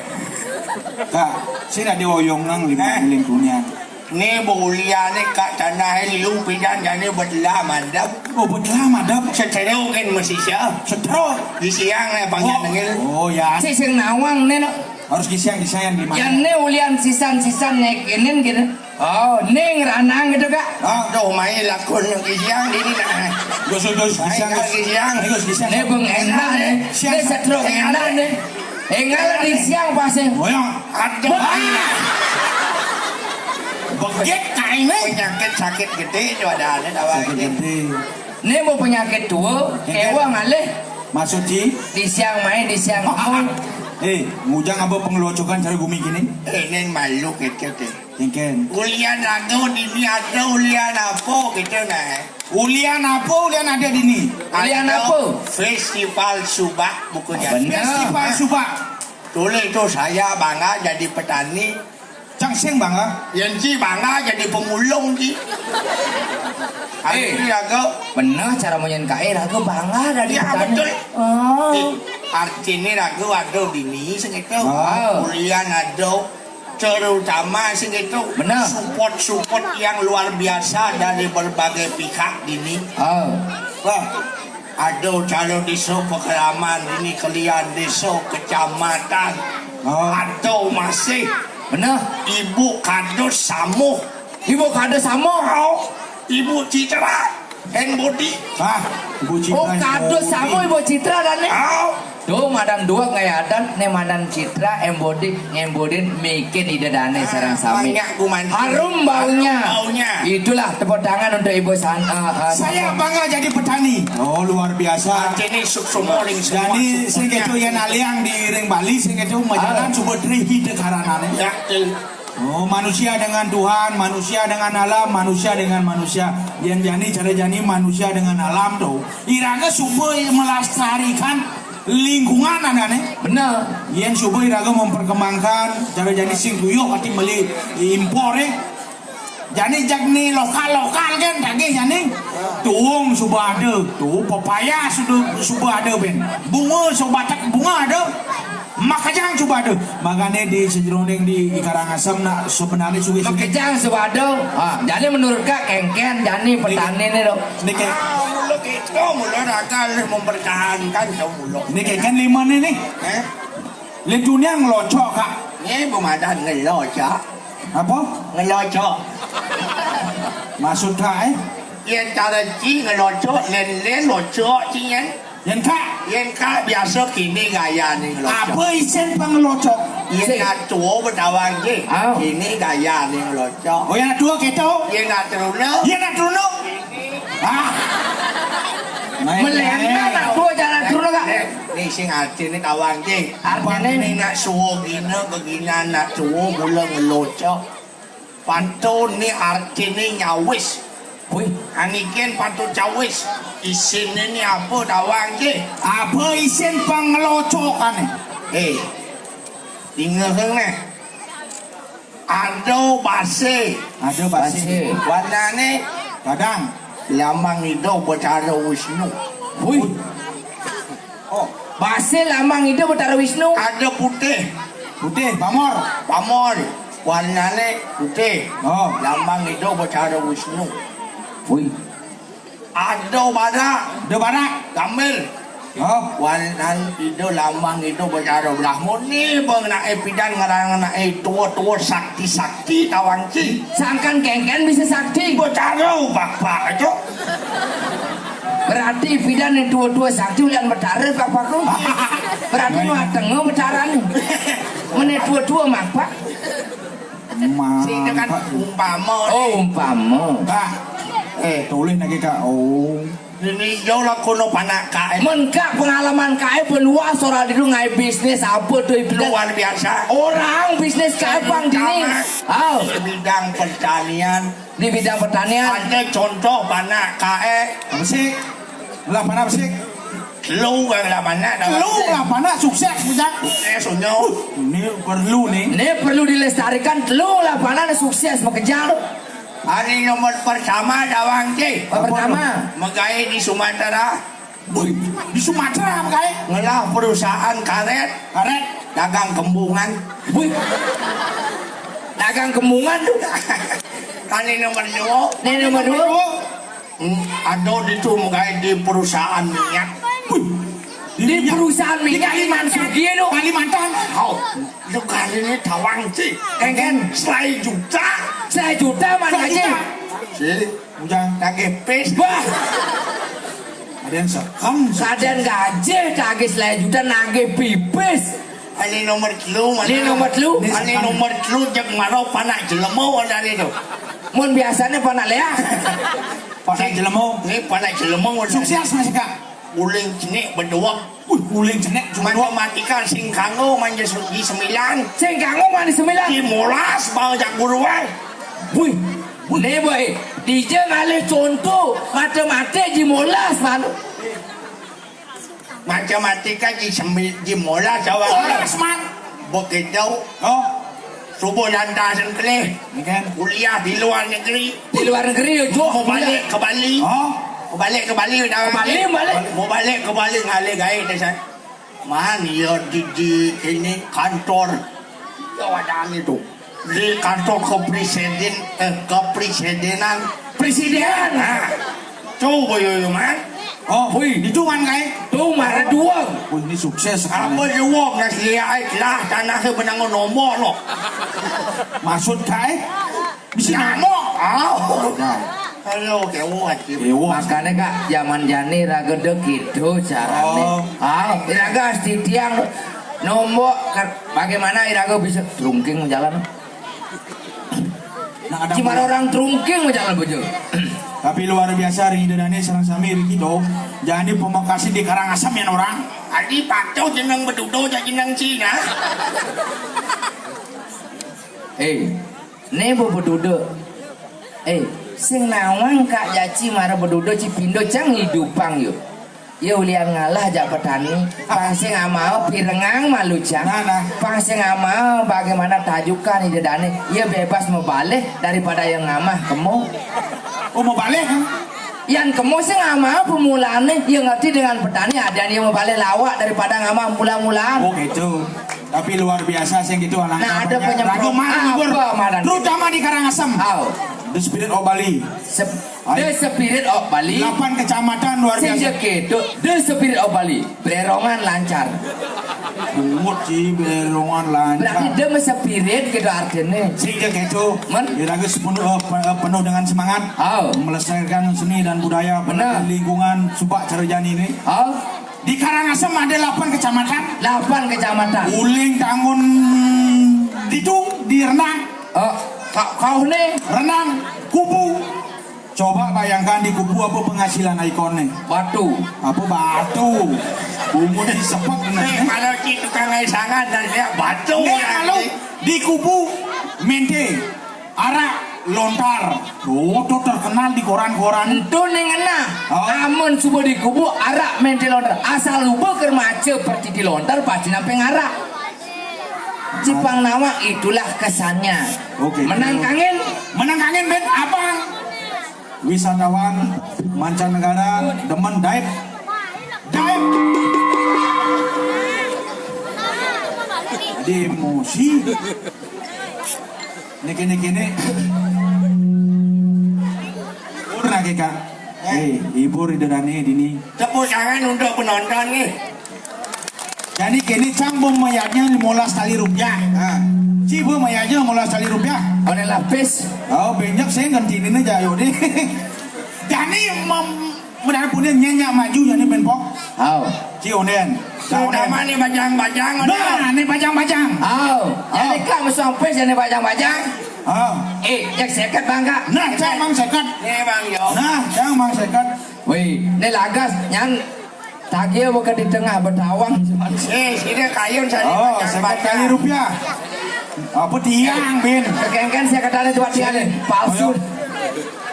Kak, sing ada oyongan lima Eh. Lingkungan. Ni bulian ni kak tanah liu pidan jani betelah mandap. Oh, betelah mandap. Seteru kan masih siap. Seteru. Di siang eh panggil Oh. Nengil. Oh, ya. Si sing nawang ni nak. Harus gisiang-gisiang di mana? Yang ni ulian sisan-sisan naik ini gitu. Oh, ning ranang gitu kak. Ah, doh main lakon yang gisiang di ni nak. Gus, gus, gus, Main gisiang, gus. Gisiang. Ni gus, gisiang. Ni beng enak ni. Siang. Ni setruk enak ni. Enggak lah di siang pasti. Boyong. Aduh. Begit kain ni. Penyakit sakit gede tu ada ada tawa. Sakit gede. Ni mau penyakit tua, ewa ngalih. Maksud ci? Di siang main, di siang bangun. Eh, ngujang apa pengelocokan cara gumi kini? Eh, nen malu kete teh. Engken. Ulian ado dini ado ulian apa gitu nah. Ulian apa ulian ada dini? Ulian apa? Festival Subak buku jadi. Benar. Festival Subak. Tulis tu saya bangga jadi petani. Cang sing bangga. Yang ci bangga jadi pemulung ci. Eh, raga. Benar cara menyen kae raga bangga dari ya, petani. Betul. Oh. Artinya raga ada bini sing itu. Oh. Ulian ada terutama sing itu. Benar. Support-support yang luar biasa dari berbagai pihak ini. Oh. Wah, ada calon desa pekeraman ini kalian desa kecamatan. Oh. Ada masih. Benar. Ibu Kadus Samuh. Ibu Kadus Samuh. Oh, Ibu Citra and Budi. Ah, Ibu Citra. Oh, Kadus Samuh Ibu Citra dan ni. Oh. Tuh madan dua ngayadan ni madan Citra embodi ngembodin mikin ide dane sarang sami. Banyak guman. Harum baunya. Harum baunya. Itulah tepuk tangan untuk Ibu San. Eh, eh, saya bangga jadi petani. Oh, luar biasa. Aceh ni suk semua ring semua. Jadi sing ketu yang aliang di ring Bali sing ketu majalan coba trihi de karanane. Ya, betul. Oh, manusia dengan Tuhan, manusia dengan alam, manusia dengan manusia. Yang jani cara jani manusia dengan alam tu. Iraga suba melestarikan lingkungan anane. Benar. Yang suba iraga memperkembangkan cara jani sing tuyuk ati meli impor eh. Jani jak ni lokal-lokal kan daging jani. Tuung suba ada, tu pepaya suba suba ada ben. Bunga suba tak bunga ada. Makejang coba tuh. Makanya di sejeroning di Karangasem nak sebenarnya suwe-suwe. Makejang coba tuh. Ah, jadi menurut Kak, kéngkén jani petani nih, dong. Ini kayak mulu kita, mulu raga mempertahankan, tau mulu. Ini kayak kan lima nih, nih. Eh? Lintunian ngelocok, Kak. Ini pemadan ngelocok. Apa? Ngelocok. Maksud Kak, eh? Yén cara ci ngelocok, lén-lén locok ci yén. Yén Kak? Yén Kak biasa kini gaya nih ngelocok. Apa isin pengelocok? Yén nak tua betawang ci. Ah. Kini gaya nih ngelocok. Oh, yang tua gitu? Yén nak teruna. Yén nak teruna. Ah. Main, main. Nak tua jalan teruna, Kak. Nih sing arti nih tawang ci. Artinya nih nak suwo gina begina nak tua mula ngelocok. Pantun ni artine nyawis. Wih, anikin pantun cawis. Isine ni apa tawang ci? Apa isin pengelocokane? Eh, dingeheng neh. Ada base. Ada base. Warnane? Gadang. Lambang Ida Betara Wisnu. Wih. Oh, base lambang Ida Betara Wisnu. Ada putih. Putih, pamor. Pamor. Warnane putih. Oh. Lambang Ida Betara Wisnu. Wih. Ada barak. Ada barak. Gambir. Oh. Warnan Ida lambang Ida Betara Brahma ni bang nak epidan ngarang nak tua-tua sakti-sakti tawang ci. Sangkan kéngkén bisa sakti. Betara bapak itu. Berarti pidan ni tua-tua sakti ulian betara, Pak Paku. Berarti nu ateng betara ni. Mene tua-tua, Mak, Pak. Sing tekan umpama. Oh, umpama. Kak, eh, tulis lagi, Kak. Oh. Ini jauh lah kono panak Kak. Men Kak, pengalaman Kak, peluas orang dulu ngai bisnis apa tuh, pidan? Luar biasa. Orang bisnis Kak, bang dini. Oh. Bidang pertanian. Di bidang pertanian. Ada contoh panak kae. Apa sih? Lah panak apa sih? Lu kan lah panak dah. Lu lah panak sukses, Bujang. Eh, sunyo. Ini perlu nih. Ini perlu dilestarikan. Lu lah panak sukses, makejang. Ani nomor pertama tawang ci. Pertama. Megai di Sumatera. Wih, di Sumatera apa kae? Ngelah perusahaan karet. Karet. Dagang kembungan. Wih. Dagang kembungan tuh. Kali nomor dua. Ini nomor dua. Hmm, ada di tu megai di perusahaan minyak. Wih. Di perusahaan minyak di Kalimantan. Kalimantan. Oh, itu kali ini tawang ci. Kan, kan? Selai juta. Selai juta mana aja? Selai juta. Sih. Udah kagak pis. Wah. Ada yang sekam. Kadang gaji kagak selai juta nagih pipis. Ini nomor telu mana? Ini nomor telu. Ini nomor telu, jak marau panak jelema ada ni tu. Mun biasanya panak leak. Panak jelema. Ini panak jelema ada. Sukses masih, Kak. Uling cenik bedua. Wih, uling cenik cuma dua. Matematika sing kanggo manja di sembilan. Sing kanggo manja di sembilan. Di molas bang jak guru ai. Wih. Nih, boy, dija ngalih contoh matematika ji molas, man. Matematika ji sembi-, ji molas, awak. Molas, man. Begitu. Oh. Subuh lantas kelih. Kan? Kuliah di luar negeri. Di luar negeri, ya, Cuk. Mau balik ke Bali. Oh. Mau balik ke Bali, dah. Ke Bali, balik. Mau balik ke Bali, ngalih gaib, dah, saya. Man, ya di, di ini kantor. Ya, wadah itu. Di kantor kepresiden, eh, kepresidenan. Presiden. Nah, coba yo, yo, man. Oh, wih, itu man kai. Tuh, mana dua. Oh, ini sukses sekali. Apa dua, nasi lihat lah, tanah sebenarnya nomor lo. Maksud kai? Bisa nama? Ah. Nah. Ayo, kewok aja. Kewok. Makanya, Kak, zaman jani raga dek gitu carane. Oh. Ah, iraga astitiang nombok, bagaimana iraga bisa trungking jalan? Nah, ada cuma orang trungking jalan, bojo. Tapi luar biasa, ring Ida Dane sareng sami ring kita. Jadi pemekasin di Karangasem ya orang. Adi patuh jeneng bedudo, jadi jeneng Cina. Eh, né bebeduda. Eh, sing nawang Kak Jaci mara beduda ci pindo cang idupang yo. Ya ulian ngalah jak petani, pang sing amao pirengang malu cang. Nah, nah. Pang sing amao bagaimana tajukan ida dane, ya bebas mebalih daripada yang ngamah kemo. Oh, mebalih, kan? Yan kemo sing ama pemulane, ya ngerti dengan petani ada yang mau balik lawak daripada ngama mula-mulaan. Oh gitu. Tapi luar biasa sing gitu anak. Nah, ada penyemprot. Ragu mah libur. Apa, Madan? Terutama di Karangasem. Au. The Spirit of Bali. Sep-, Ai. The Spirit of Bali. Delapan kecamatan luar biasa. Sing gitu, The Spirit of Bali. Blerongan lancar. Bungut sih, blerongan lancar. Berarti dia mah spirit gitu artinya. Sing gitu. Men? Iraga sepenuh, eh, pe-, eh, penuh dengan semangat. Oh. Melestarikan seni dan budaya. Benar. Lingkungan subak cara jani ini. Oh. Di Karangasem ada delapan kecamatan. Delapan kecamatan. Uling, Tangun, Ditung, di Renang. Oh, kau, kau nih. Renang, Kubu. Coba bayangkan di Kubu apa penghasilan ikonnya? Batu. Apa batu? Bungut disepek. Eh, nah. Kalau di tukang ai sangan dan dia batu. Nggak, ya, kalau di Kubu, mente, arak, lontar. Oh, tuh terkenal di koran-koran. Itu nih ngena. Oh. Amun suba di Kubu, arak, mente, lontar. Asal luba keur maca pertiti lontar, pasti nampeng arak. Cipang nama itulah kesannya. Oke. Menang kangen. Menang kangen, Ben. Apa? Wisatawan mancanegara demen dive. Dive. Jadi emosi. Niki, niki, niki. Purna, Kak. Eh, ibu Ridho Dani dini. Tepuk tangan untuk penonton nih. Jadi kini cang bemayarnya lima belas tali rupiah. Nah, ci bemayarnya lima belas tali rupiah. Oleh lapis. Oh, banyak saya ganti ini aja, yuk deh. Jadi mem-, mudah punya nyenyak maju jadi menpok. Au. Ci onden. Terutama nih bajang-bajang. Nah, nih bajang-bajang. Au. Jadi kak masuk sampai jadi bajang-bajang. Au. Eh, yang seket, Bang, Kak. Nah, cang mang seket. Nih, Bang, yo. Nah, cang mang seket. Wih, ini lagas, nyan. Tagih bukan di tengah, betawang. Eh, sini kayun saya. Oh, seket tali rupiah. Apa tiang, Bin? Kekengken saya kata ada coba tiang. Palsu. Ayo.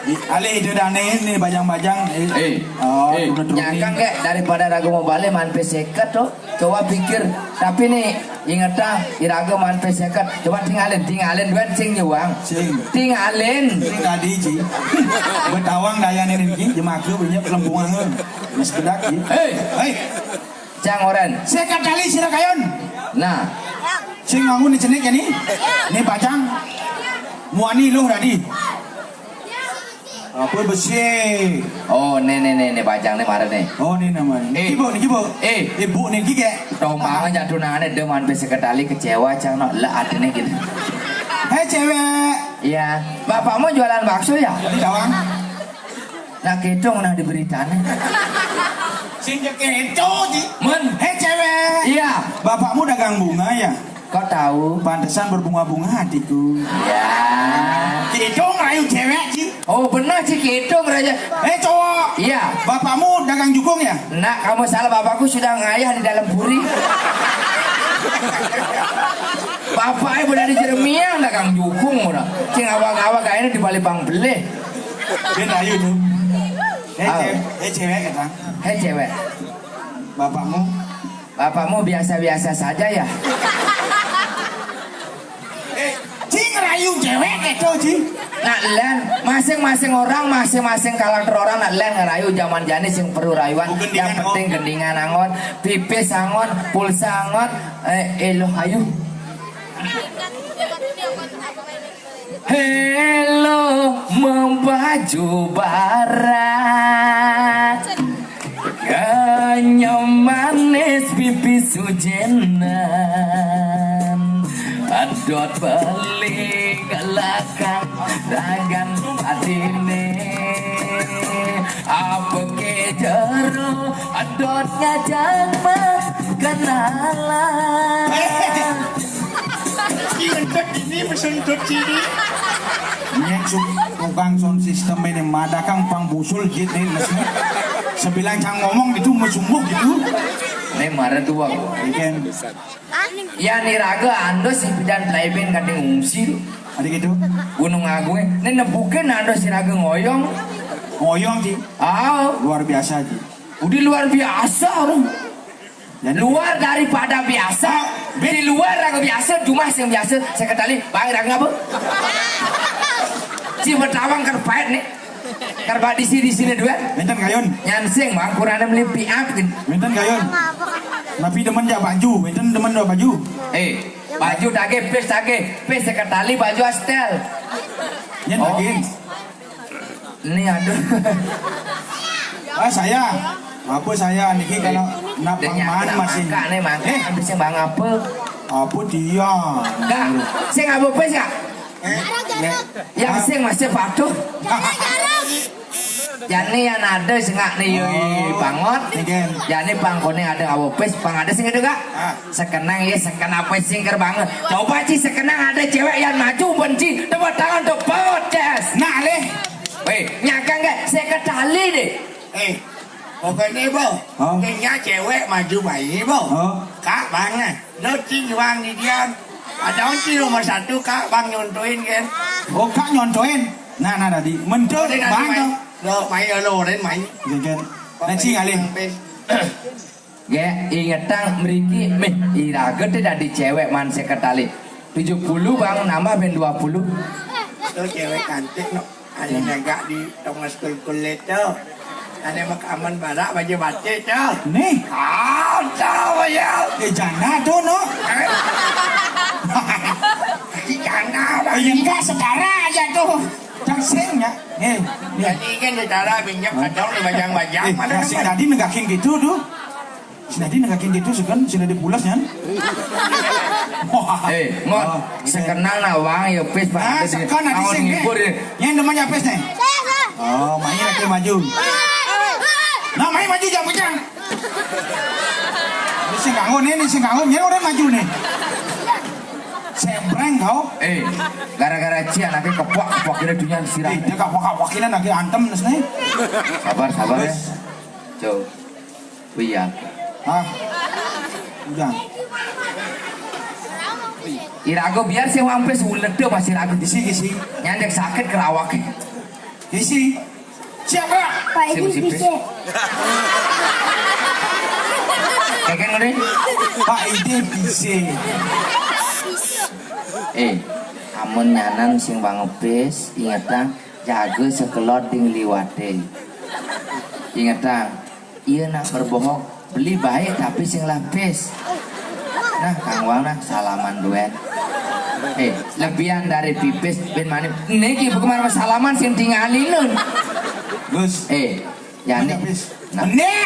Alih itu dane ini bajang-bajang. Eh. Oh, eh, udah turunin. Nyangkang kek daripada ragu mau balik mampir seket tuh. Coba pikir. Tapi nih, inget ah, iraga mampir seket. Coba tinggalin, tinggalin duit sing nyuang. Sing. Tinggalin. Sing tadi, Ci. Betawang daya nih, Ci. Jemaka banyak kelempungan. Mas bedak, Ci. Hei. Hei. Cang oren. Seket tali sira kayun. Nah. Sing nganggo ni cenik ya nih. Nih bajang. Muani luh tadi. Apa besi? Oh, nih, nih, nih, nih, bajang nih, mara nih. Oh, nih namanya. Eh. Ibu, nih, ibu. Eh. Ibu nih, gige. Tomang jatuh nane, deman besi kedali kecewa, cang, no, le, hati nih gitu. Hei, cewek. Iya. Bapakmu jualan bakso ya? Di Dawang. Nah, gitu, nah, di beritanya. Sing keto, Ci. Men. Hei, cewek. Iya. Bapakmu dagang bunga ya? Kok tahu? Pantesan berbunga-bunga hatiku. Ya. Gitu ngerayu cewek, Ci. Oh, benar, Ci, gitu ngerayu. Eh, cowok. Iya. Bapakmu dagang jukung ya? Nak, kamu salah, bapakku sudah ngayah di dalam puri. Bapaknya udah di Jeremiang dagang jukung udah. Cing awak-awak kayaknya di Balibang beleh. Dia rayu tuh. Eh, ah. Cewek, eh, cewek kata. Hei, cewek. Bapakmu? Bapakmu biasa-biasa saja ya? Eh, cing rayu cewek itu, Ci. Nak len, masing-masing orang, masing-masing karakter orang, nak len ngerayu zaman jani sing perlu rayuan. Oh, gendingan, yang penting gendingan angon, pipis angon, pulsa angon, eh, eloh ayu. Hello, membaju barat. Kanyang manis pipi sujenan. Adot beli lakang dagan atine. Apa ke jero adot ngajak mah kenalan. Iya, ini mesentut sini. Nyek su-, tukang sound system ini madakang pang busul gitu nih, maksudnya. Sebilang cang ngomong gitu, mesumbuh gitu. Ini marah dua gua. Ikan. Ya, ni raga andos si pidan play band kadang ngungsi tuh. Ada gitu. Gunung Agung, eh. Ini nebukin andos si raga ngoyong. Ngoyong, Ci. Ah. Luar biasa, Ci. Udah luar biasa, orang. Jadi luar daripada biasa, di luar raga biasa, cuma yang biasa, saya ketali, bang, raga apa? Si bertawang kerpait nih. Karbak disi-disine duet. Wénten kayun. Nyansing mangkurane meli piap gitu. Wénten kayun. Napi demen jak baju? Wénten demen jak baju? Eh, baju tagih, pis tagih, pis seketali baju astel. Yen Oh. tagih. Ini aduh. Ah, saya. Apa saya niki kalau nak Dia bang nyata man masih. Mangka nih, mangka Eh. Habis yang bang apa? Apa dia? Enggak. Sing apa pis enggak? Eh, Yang Ah. sing masih patuh. Jani yang ada sengak nih yoi Oh. banget. Nggih. Jani pang kone ada apa pis, pang ada sing ada enggak? Ah. Sekenang ya, seken apa sing ker banget. Coba Ci sekenang ada cewek yang maju benci. Tepuk tangan untuk Pawot Jazz. Nah, leh. Weh, nyakang enggak? Seketali deh. Eh, pokoknya, Bo, Hah? Kayaknya cewek maju bayi, Bo. Hah? Kak Bang, eh. Lo cing bang di dia. Ada onci nomor satu, Kak Bang nyontoin, kan? Oh, Kak nyontoin. Nah, nah, tadi. Mentul, Oren, bang, main. Tuh. Lo main, lo, Oren, main. Iya, kan? Nah, cing, alih. Sampai Ge, ingetang mriki, mih, iraga te dadi cewek man seketali. Tujuh puluh, Bang, nambah ben dua puluh. Tuh cewek cantik, no. Ada negak di tengah sekolah kulit, tuh. Ada makaman barak, baju batik, tuh. Nih. Ah, tahu ya. Eh, janda tuh, no. Eh? Di janda, Bang. Eh, enggak, setara aja tuh. Cak sing, ya. Eh, nih. Jadi kan setara, pinjam kadang dibajang-bajang. Eh, mana nah, sing kan? Tadi negakin gitu, tuh. Sing dadi negakin gitu, sing kan, sing dadi pules, nyan. Wah. Eh, Ngot, Oh, iya. Sekenang nah, Bang, ya pis, Bang. Nah, Ada di sekan adi naon sing, ngibur, eh. Ya. Yang demen ya pis, nih. Oh, main lagi maju. Nah, main maju, jangan pecah. Ini sing kangen, nih, ini sing kangen. Ya, orang maju, nih. Sempreng kau. Eh, gara-gara Ci anaknya kepok, kepok kira dunia sirah. Eh, dia kepok, kepok kira lagi antem, nih. Sabar, sabar, ya. Terus? Tuh. Iya. Hah? Udah. Irago biar sing wampis ulede masih ragu. Isi, isi. Nyandek sakit kerawak. Isi. Siapa? Pak Edi Sip, sip, sip. Bisa. Kayak kan udah? Pak Edi bisa. Eh, amun nyanan sing wangepis, ingetang jaga sekelot ding liwate. Ingetang, Iya nak berbohong, beli baik tapi sing lapis. Nah, Kang Wang nah salaman duet. Eh, lebihan dari pipis bin manis. Niki kemarin salaman sing tingalin nun. Gus. Eh, jani. Nah. Bener.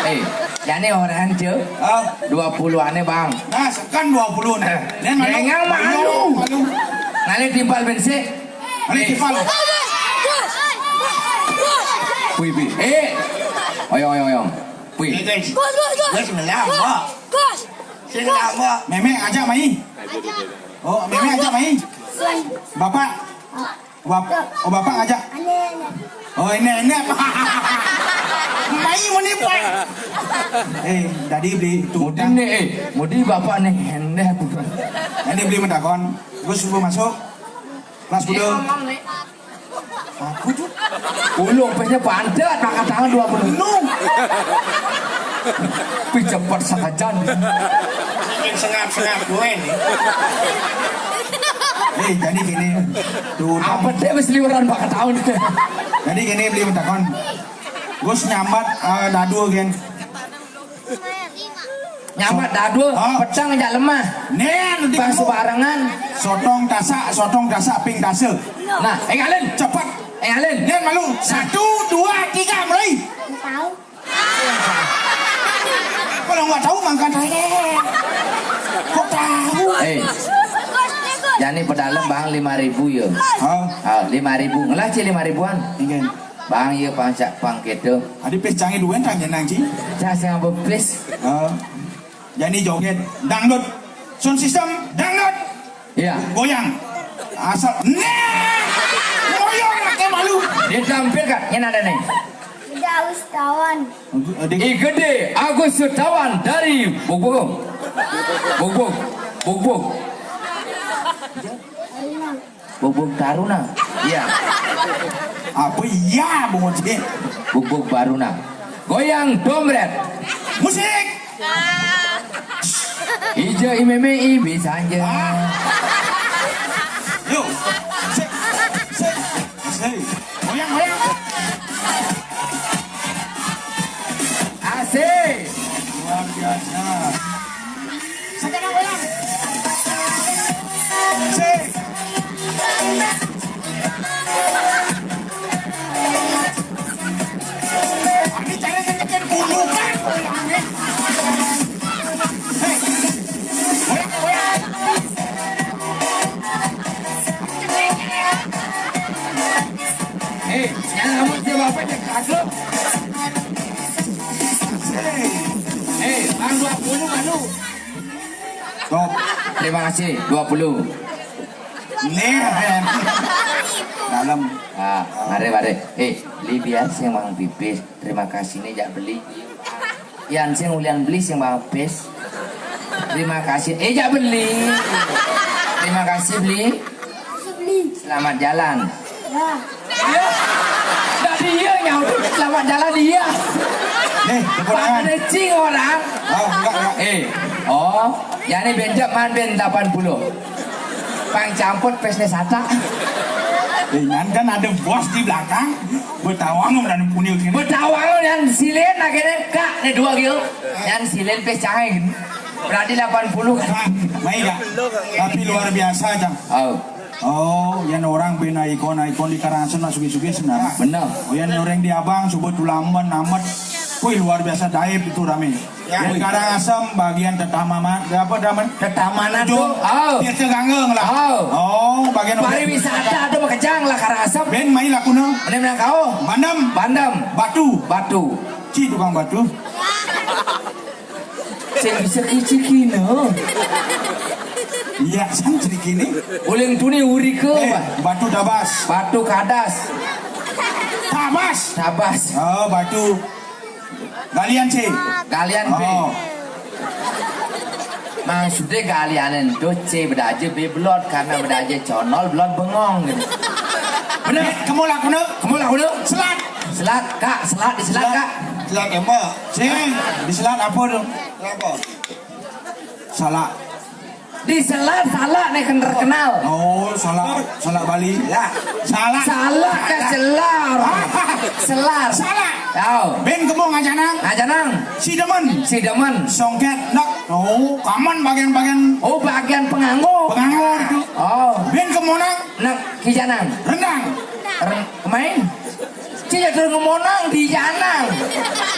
Eh, jani orang je. Oh. Dua puluh ane, Bang. Nah, sekan dua puluh nah. Eh, Nen malu. Dengan malu. Malu. Ngalih timpal bensin. Mari, Kipal. Wih, wih. Eh. Oyong, oyong, oyong. Wih. Eh, guys. Gus, gus, gus. Gus, ngelam, Mbak. Gus. Sing ngelam, Mbak. Meme ajak mai. Oh, Meme ajak mai. Bapak. Bap-, oh, Bapak ngajak. Oh, ini, ini apa? Mai muni, Pak. Eh, tadi beli Mudi tutang. Nih, eh, mudi bapak nih, hendah bukan. Ini beli mentakon. Gus suruh masuk. Kelas kuda. Aku tuh. Ulung pesnya pantet, makan tangan dua puluh. Nung. Pi cepet sakajan. Yang sengap-sengap gue nih. Eh, jadi gini. Tuh, Apa dia mesti liuran makan tahun? Jadi gini, beli mentakon. Gus nyambat, eh, dadu, gen. Nyambat dadu, Ah. Petang aja lemah. Nen, di Pas gua. Sebarengan. Sotong tasak, sotong tasak, ping tase. Nah, engalin. Cepet. Engalin. Nen malu. Satu, dua, tiga, mulai. Tahu. Kalau nggak tahu, makan aja. Kok tahu? Eh, jani pedalem bang lima ribu ya. Hah? Ah, lima ribu. Ngelah ci lima ribuan. Ingin. Bang, iya, Bang, cak, Bang, gitu. Adi pis canggih duen, tanya nang, Ci. Cak, sing apa, pis? Oh. Jadi joget, dangdut. Sound system, dangdut. Iya. Goyang. Asal, nah! Ngoyor, anaknya malu. Dia tampil, Kak. Ini ada nih. Ida Ustawan. Adi. I Gede Agus Sutawan dari Bugbug. Bugbug. Bugbug. Bugbug Taruna. Iya. Apa iya, Bung Oji? Bugbug Baruna. Goyang dombret. Musik. Ija imeme i bisa aja. Ah. Yo. Sik. Sik. Hei. Goyang, goyang. Apa yang kagak? Hei, Bang dua puluh malu. Top. Terima kasih, dua puluh. Nih, dalam. Ah, mari, mari. Eh, beli biar sing Bang pipis. Terima kasih nih, jak beli. Yan sing ulian beli sing Bang pipis. Terima kasih. Eh, jak beli. Terima kasih, beli. Selamat jalan. Ya. Ya. Tadi iya nyaut. Selamat jalan iya. Nih, keponakan. Pakai cing orang. Oh, enggak, enggak. Eh, oh, ya nih benjak man ben delapan puluh. Pang campur pesnya sata. Eh, nyan kan ada bos di belakang. Betawang dan punil sini. Betawang yang silin akhirnya kak nih dua gil. Yang silin pes cahing. Berarti delapan puluh kan? Nah, baik, Kak. Tapi luar biasa, Cang. Oh. Oh, yan orang bena ikon-ikon di Karangasem lah sugi-sugi sebenarnya. Bener. Oh, yan orang di Abang, coba tulamben amat. Wih, luar biasa daib itu rame. Ya. Di Karangasem bagian tetamaman, apa namanya? Tetamanan tuh. Oh. Dia teganggeng lah. Oh. Oh, bagian pariwisata tuh makejang lah Karangasem. Ben main lakuna. Mana mana kau? Bandem. Bandem. Batu. Batu. Ci tukang batu. Sing bisa kicikina. Iya, sang sedikit ini. Uling tuni urika. Eh, batu tabas. Batu kadas. Tabas. Tabas. Oh, batu. Galian C. Galian B. Oh. Maksudnya galian itu C bedaja B belot karena bedaja conol belot bengong gitu. Bener. Kemulak kuno. Kemulak kuno. Selat. Selat kak, selat di selat kak. Selat apa? Sing, di selat apa tu? Apa? Salak. Di selat salak nih kan terkenal. Oh, salak, salak Bali. Ya, salak. Salak ke selar. Selar. Salak. Tahu. Ben kemo ngajanang. Ngajanang. Si demen. Si demen. Songket. Nak. Oh, kaman bagian-bagian. Oh, bagian penganggur. Penganggur itu. Oh. Ben kemo nak. Nak kijanang. Rendang. Ren kemain. Cik terus ngemonang di janang.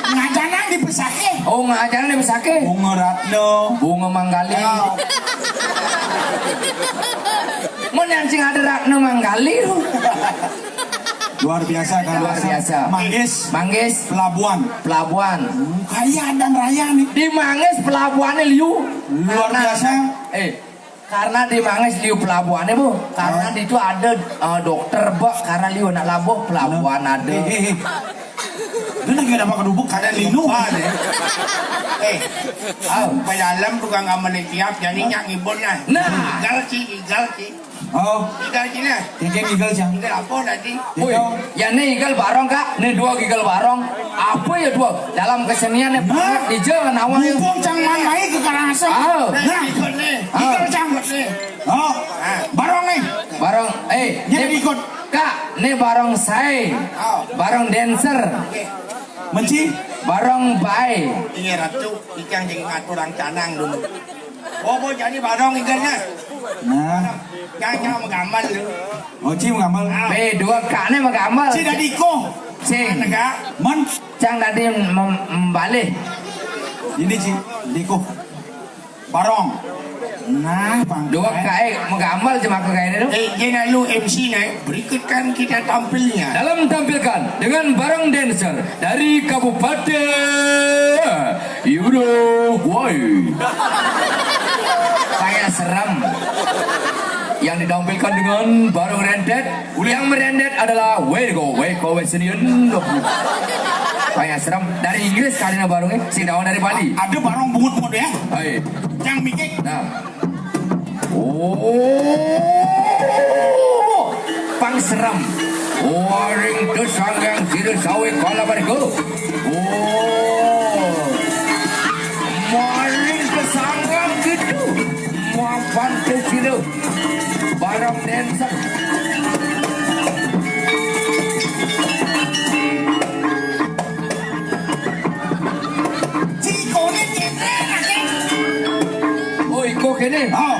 Ngajanang di pesake. Oh, ngajanang di pesake. Bunga Ratna. Bunga Manggali. Ya. Mun yang sing ada Ratna Manggali lu. Luar biasa kan. Luar biasa. Manggis. Manggis. Pelabuhan. Pelabuhan. Hmm, kaya dan raya nih. Di Manggis pelabuhannya liu. Luar biasa. Eh, karena di Manggis liu pelabuhannya, Bu. Karena di itu ada eh, dokter, Bu. Karena liu nak labuh pelabuhan ada. Eh, eh, eh. Dia lagi ada makan dubuk karena linu aja. Eh, ah, pedalam tukang amal tiap jadi nyak ngibun lah. Nah. Igal sih, igal sih. Oh. Igal sih lah. Igal, igal sih. Igal apa tadi? Woi, ya nih igal barong kak, nih dua igal barong. Apa ya dua? Dalam kesenian nih, nah, ija nawang. Mumpung cang man mai ke Karangasem. Ah. Nah, ikut nih. Ah. Ikut cang. Ikut nih. Oh. Ah. Barong nih. Barong, eh, jadi ikut. Kak, nih barong saya. Oh. Barong dancer. Oke. Menci? Barong bae. Iya, Ratu. Ikang jadi ngatur orang canang dulu. Oh, mau jadi barong ikannya. Nah. Yang, yang menggambar dulu. Oh, Ci menggambar. Ah. Be, dua kane menggambar. Ci dari iko. Sing. Negak. Mon. Cang tadi mem- membalih. Ini Ci, diko. Barong. Nah, Bang. Dua kae menggambar cuma ke kae itu. Eh, dia lalu M C naik. Berikutkan kita tampilnya. Dalam tampilkan dengan barong dancer dari Kabupaten Uruguay. Kayak serem. Yang ditampilkan dengan barong rentet. Yang merendet adalah Wego, Wego Wesenian. Kayak serem. Dari Inggris kali ini barongnya. Sing dawang dari Bali. Ada barong bungut-bungut ya. Hai. Yang mikir. Nah. Oh. Pang serem. Waring desanggang sira sawe kala mereka. Oh. Maring desanggang gitu. Mapan ke sira. Barang dancer. Cikone cetrek, Raden. Oh, iko kene. Oh.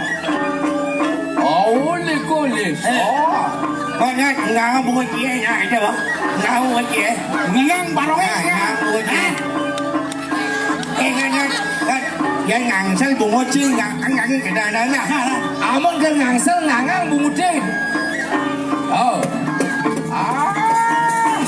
Oh, liko lis. Eh. Oh. Banyak ngang bungut ye, ya, itu loh. Ngang bungut ye. Ngang baronge. Nah, ngang bungut ye. Eh, ngang, ngang, ngang. Ya, ngangsel bungut sih, ngang, ngang, ngang, ngang, ngang. Amun ke ngangsel, ngangang bungut sih. Oh. Ah.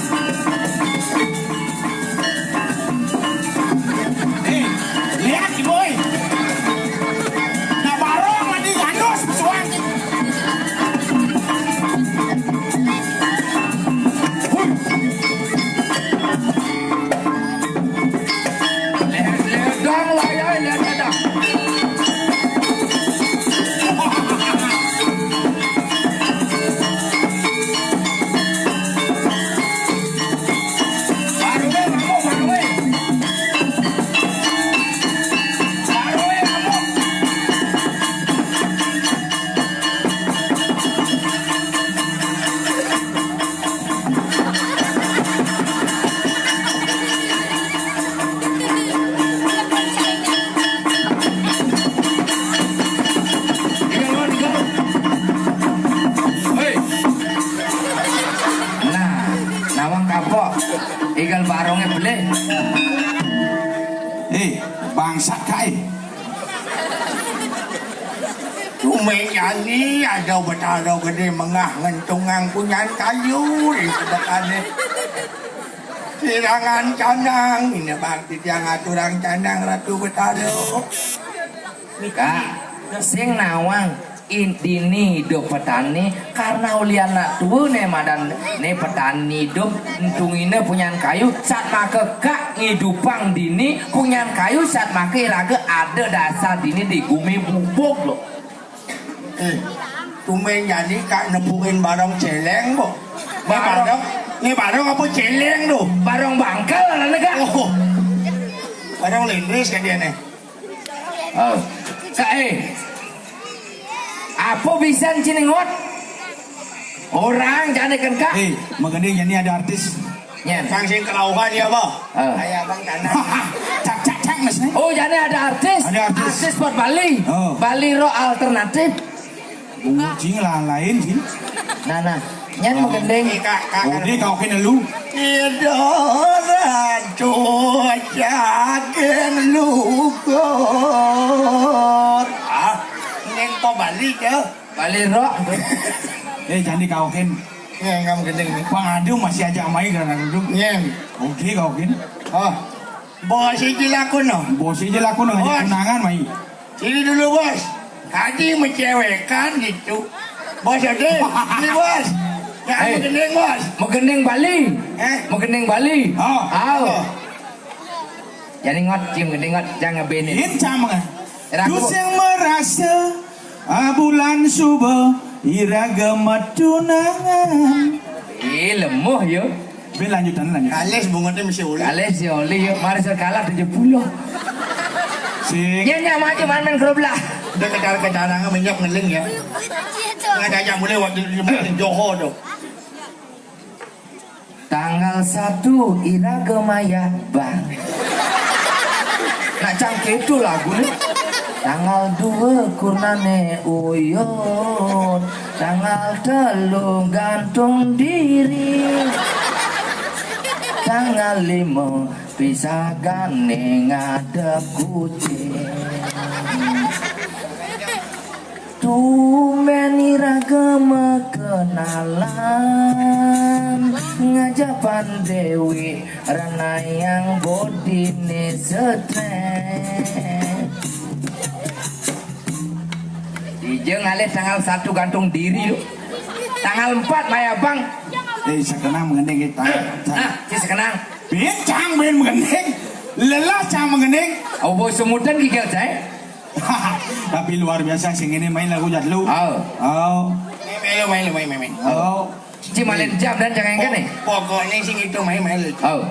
Bangsat kae. Tumben jani ada Betara Gedé Mengah ngentungang punyan kayu di sedekane. Sirangan canang, ini bang titiang aturang canang Ratu Betara. Kak, sing nawang intine idup petani karena ulian nak tua ne madan ne petani idup entungine punyan kayu sat make kak ngidupang dini punyan kayu sat make raga ada dasar dini di gumi bubuk lo. Eh, tumben jani kak nepukin barong celeng kok. Barong, ini barong apa celeng tuh? Barong bangkel ada kak. Oh, barong lindris kan dia nih. Oh. Kae. Apa bisa ciningot? Orang jane kan kak. Eh, magending jani ada artis. Nyen. Sang sing kelauhan ya bah. Oh. Kayak abang tanah. Cak cak cak mas nih. Oh jane ada artis. Ada artis. Artis buat Bali. Oh. Bali rock alternatif. Bungut cing lah lain cing. Nah nah. Nyen magending. Udah kau kena lu. Ida ratu jagen lugur. Ah, ning to Bali ya. Bali rock. Eh, jangan dikaukin. Ya, kamu gending nih. Bang Adu masih ajak main karena duduk. Nyen. Oke, kaukin. Oh. Bos iki lakun no. Bos iki lakun no, Bos. Tunangan mai. Ini dulu bos. Tadi mencewekan gitu. Bos Ade, ini bos. Ya, eh, magending bos. Magending Bali. Eh? Magending Bali. Oh. Aw. Oh. Jadi ngot, cium gending ngot, jangan bene. Ini sama kan? Tusing merasa ah, bulan suba iraga matunangan. Eh, lemuh yo. Be lanjutan lanjut. Kalis bungetnya mesti ulih. Kalis ya oleh yo. Mari sekala tujuh puluh. Sing. Nyen nyak maju main keroblah. Udah kecar kecarangan minyak ngeling ya. Nggak ada yang mulai waktu di Johor tuh. Tanggal satu iraga maya bang. Nak cangke itu lagu ni. Tanggal dua kurnane uyut. Tanggal telu gantung diri. Tanggal lima pisagane ngadep kucing. Tumben iraga makenalan ngajapan Dewi renayang bodine stres. Ija ngalih tanggal satu gantung diri lu. Tanggal empat maya bang. Eh, sekenang mengendeng kita. Ah, si sekenang. Bin cang bin mengendeng. Lelah cang mengendeng. Obo semutan gigil saya. Tapi luar biasa sing ini main lagu jadlu. Oh. Oh. Main, main, main, main, main. Oh. Ci malin jam dan jangan kan nih. Pokoknya sing itu main, main. Oh.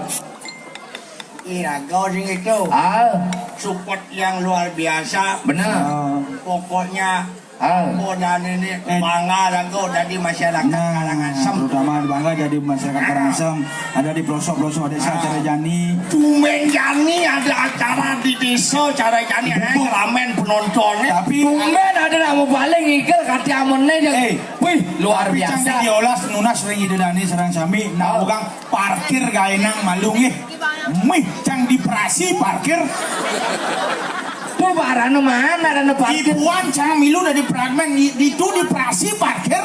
Iya, kau sing itu. Ah. Support yang luar biasa. Benar. Oh. Pokoknya ah. Modal ini eh. Bangga lagu dari masyarakat nah, Karangasem. Terutama bangga jadi masyarakat Karangasem. Ada di pelosok-pelosok desa ah. Acara jani. Tumben jani ada acara di desa acara jani eh, ramen penontonnya. Tapi tumben ada nak mau paling ngigel kati amonnya eh. Wih luar biasa. Diolas nunas ring ida dani sareng sami. Nah oh. Orang parkir gaenang malu nggih. Mih cang diperasi parkir. Tuh barana mana ada parkir. Ibuan cang milu dari fragmen itu diperasi parkir.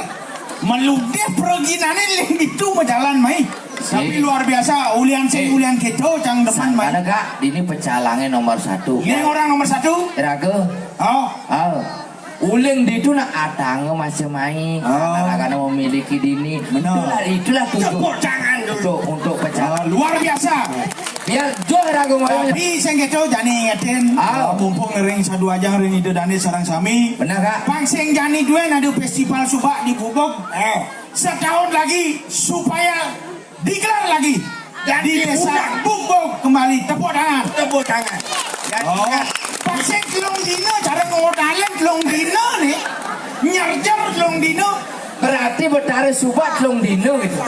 Meludih pereginane ling itu berjalan mai. Tapi luar biasa ulian sing eh. Ulian keto cang depan mai. Mana kak? Ini pecalangnya nomor satu. Ini orang nomor satu. Raga. Oh. Oh. Uling ditu nak atanga masih mai oh. Karena karena memiliki dini. Benar. Itulah itulah tujuh. Tepuk tangan dulu. Untuk untuk pecah. Oh, luar biasa. Biar jual ragu ngoyong. Tapi sing keco jani ingetin. Ah. Mumpung ring sadu ajang ring ida dani sarang sami. Benar kak. Pang sing jani dua ada festival subak di Bubuk. Eh. Setahun lagi supaya digelar lagi. Dan di desa Bumbung kembali tepuk tangan. Tepuk tangan. Dan oh. Ingat, pasien telung dina cara ngodalen telung dina nih. Nyerjer telung dina. Berarti betara subat telung dina gitu.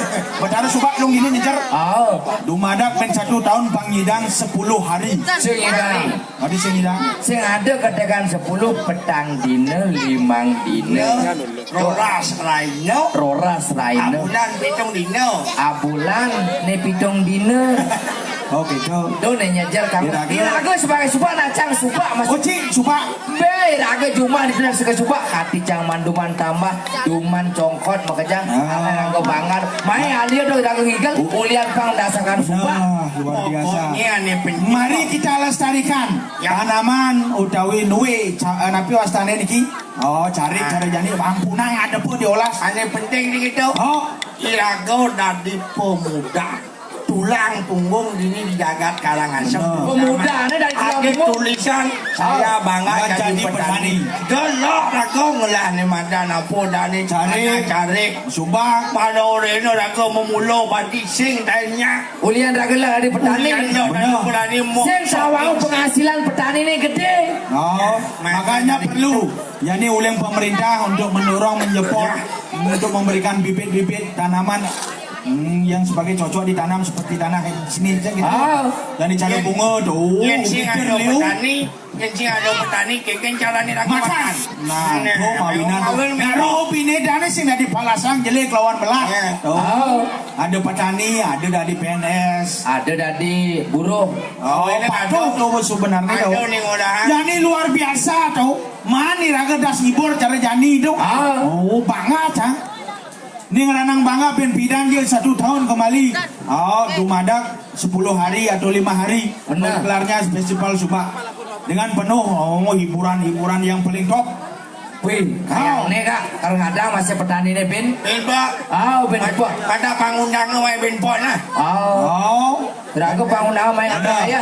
Betara subat telung dina nyejer. Oh. Dumadak ben satu tahun pangidang sepuluh hari. Sing ngidang. Tadi sing ngidang. Sing ada ketekan sepuluh petang dina limang dina. Roras raina. Roras raina. Abulan pitung dina. Abulan ne pitung dina. Oke, tuh. Tuh nih nyejer kamu. Iraga. Iraga sebagai subak, nacang subak, Mas. Oh, cik, subak. Bé, iraga jumah di sana suka subak. Kati cang manduman tambah, duman congkot makejang. Ah. Iraga banggar. Mai alia dong iraga ngigel, ulian pang dasakan subak. Nah, luar biasa. Pokoknya nih, pen- Mari kita lestarikan tanaman utawi nuwe, ca-, eh, napi wastane niki? Oh, carik, carik jani, ampunang ada pun diolah. Ane penting di kita. Oh. Iraga dadi pemuda. Tulang punggung dini di jagat Karangasem. Bener. Pemudane dari tulang punggung. Tulisan, "Saya bangga jadi petani." Delok raga ngelah ne madan apa dane carik. Subak. Pada orena raga memula badi sing tanya. Ulian raga lah dari petani. Ulian lah dari petani. Sing sawang penghasilan petani ni gede. Oh, makanya perlu. Yani uling pemerintah untuk mendorong, menjepot, untuk memberikan bibit-bibit tanaman, hmm, yang sebagai cocok ditanam seperti tanah sini aja gitu. Ah. Yani cara bunga tuh, yang sing ada petani, yang sing ada petani, kengkeng carane lakukan. Nah, tuh mawinan tuh. Kalau bini dane sing dari palasang jelek lawan belah. Tuh. Ah. Ada petani, ada dari P N S. Ada dari buruh. Oh, patuh tuh sebenarnya tuh. Ada nih orang. Yani luar biasa tuh. Mani raga das ngibur cara jani itu. Ah. Oh, bangga, cang. Ning ranang bangga pin pidan dia satu tahun kembali. Oh, dumadak sepuluh hari atau lima hari. Benar. Kelarnya festival subak. Dengan penuh, oh, hiburan-hiburan yang paling top. Wih, kayaknya Kak, kalau nggak ada masih petani nih, Pin. Pin, Pak. Oh, Pin, Pak. Pada pangundang wae, Pin, Pak, nah. Oh. Raga pangundang main apa ya?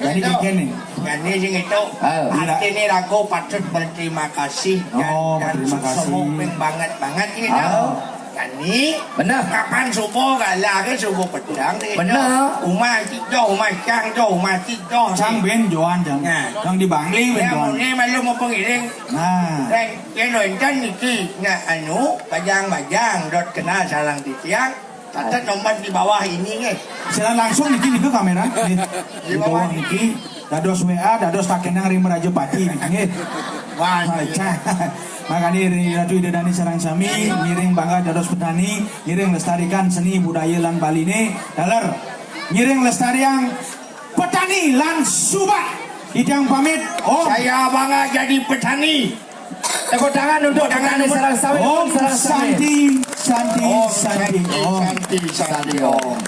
Jadi bikin nih. Jadi sing itu, artine raga patut berterima kasih dan, dan semua banget-banget gitu. Jadi, kapan subuh galah ke subuh pedang gitu. Bener. Umah tiga, umah cang, tiga, umah tiga. Cang ben joan, cang. Nah. Cang di Bangli ben joan. Muni malu mau pengiring. Nah. Reng, yen wonten niki, nah, anu, bajang-bajang, dot kenal sareng titiang. Catat nomor di bawah ini, nggih. Silakan langsung niki, niku kamera. Nggih. Di bawah niki, dados W A, dados takenang ring Merajapati niki, nggih. Wah, makanya Ri Ratu Ida Dani sareng sami ngiring bangga dados petani, ngiring lestarikan seni budaya lan Baline. Daler ngiring lestariang petani lan subak. Idang pamit. Om. Saya bangga jadi petani. Tepuk tangan untuk petani sareng sami. Om Santi, Santi, Santi, Om. Santi, Santi, Om.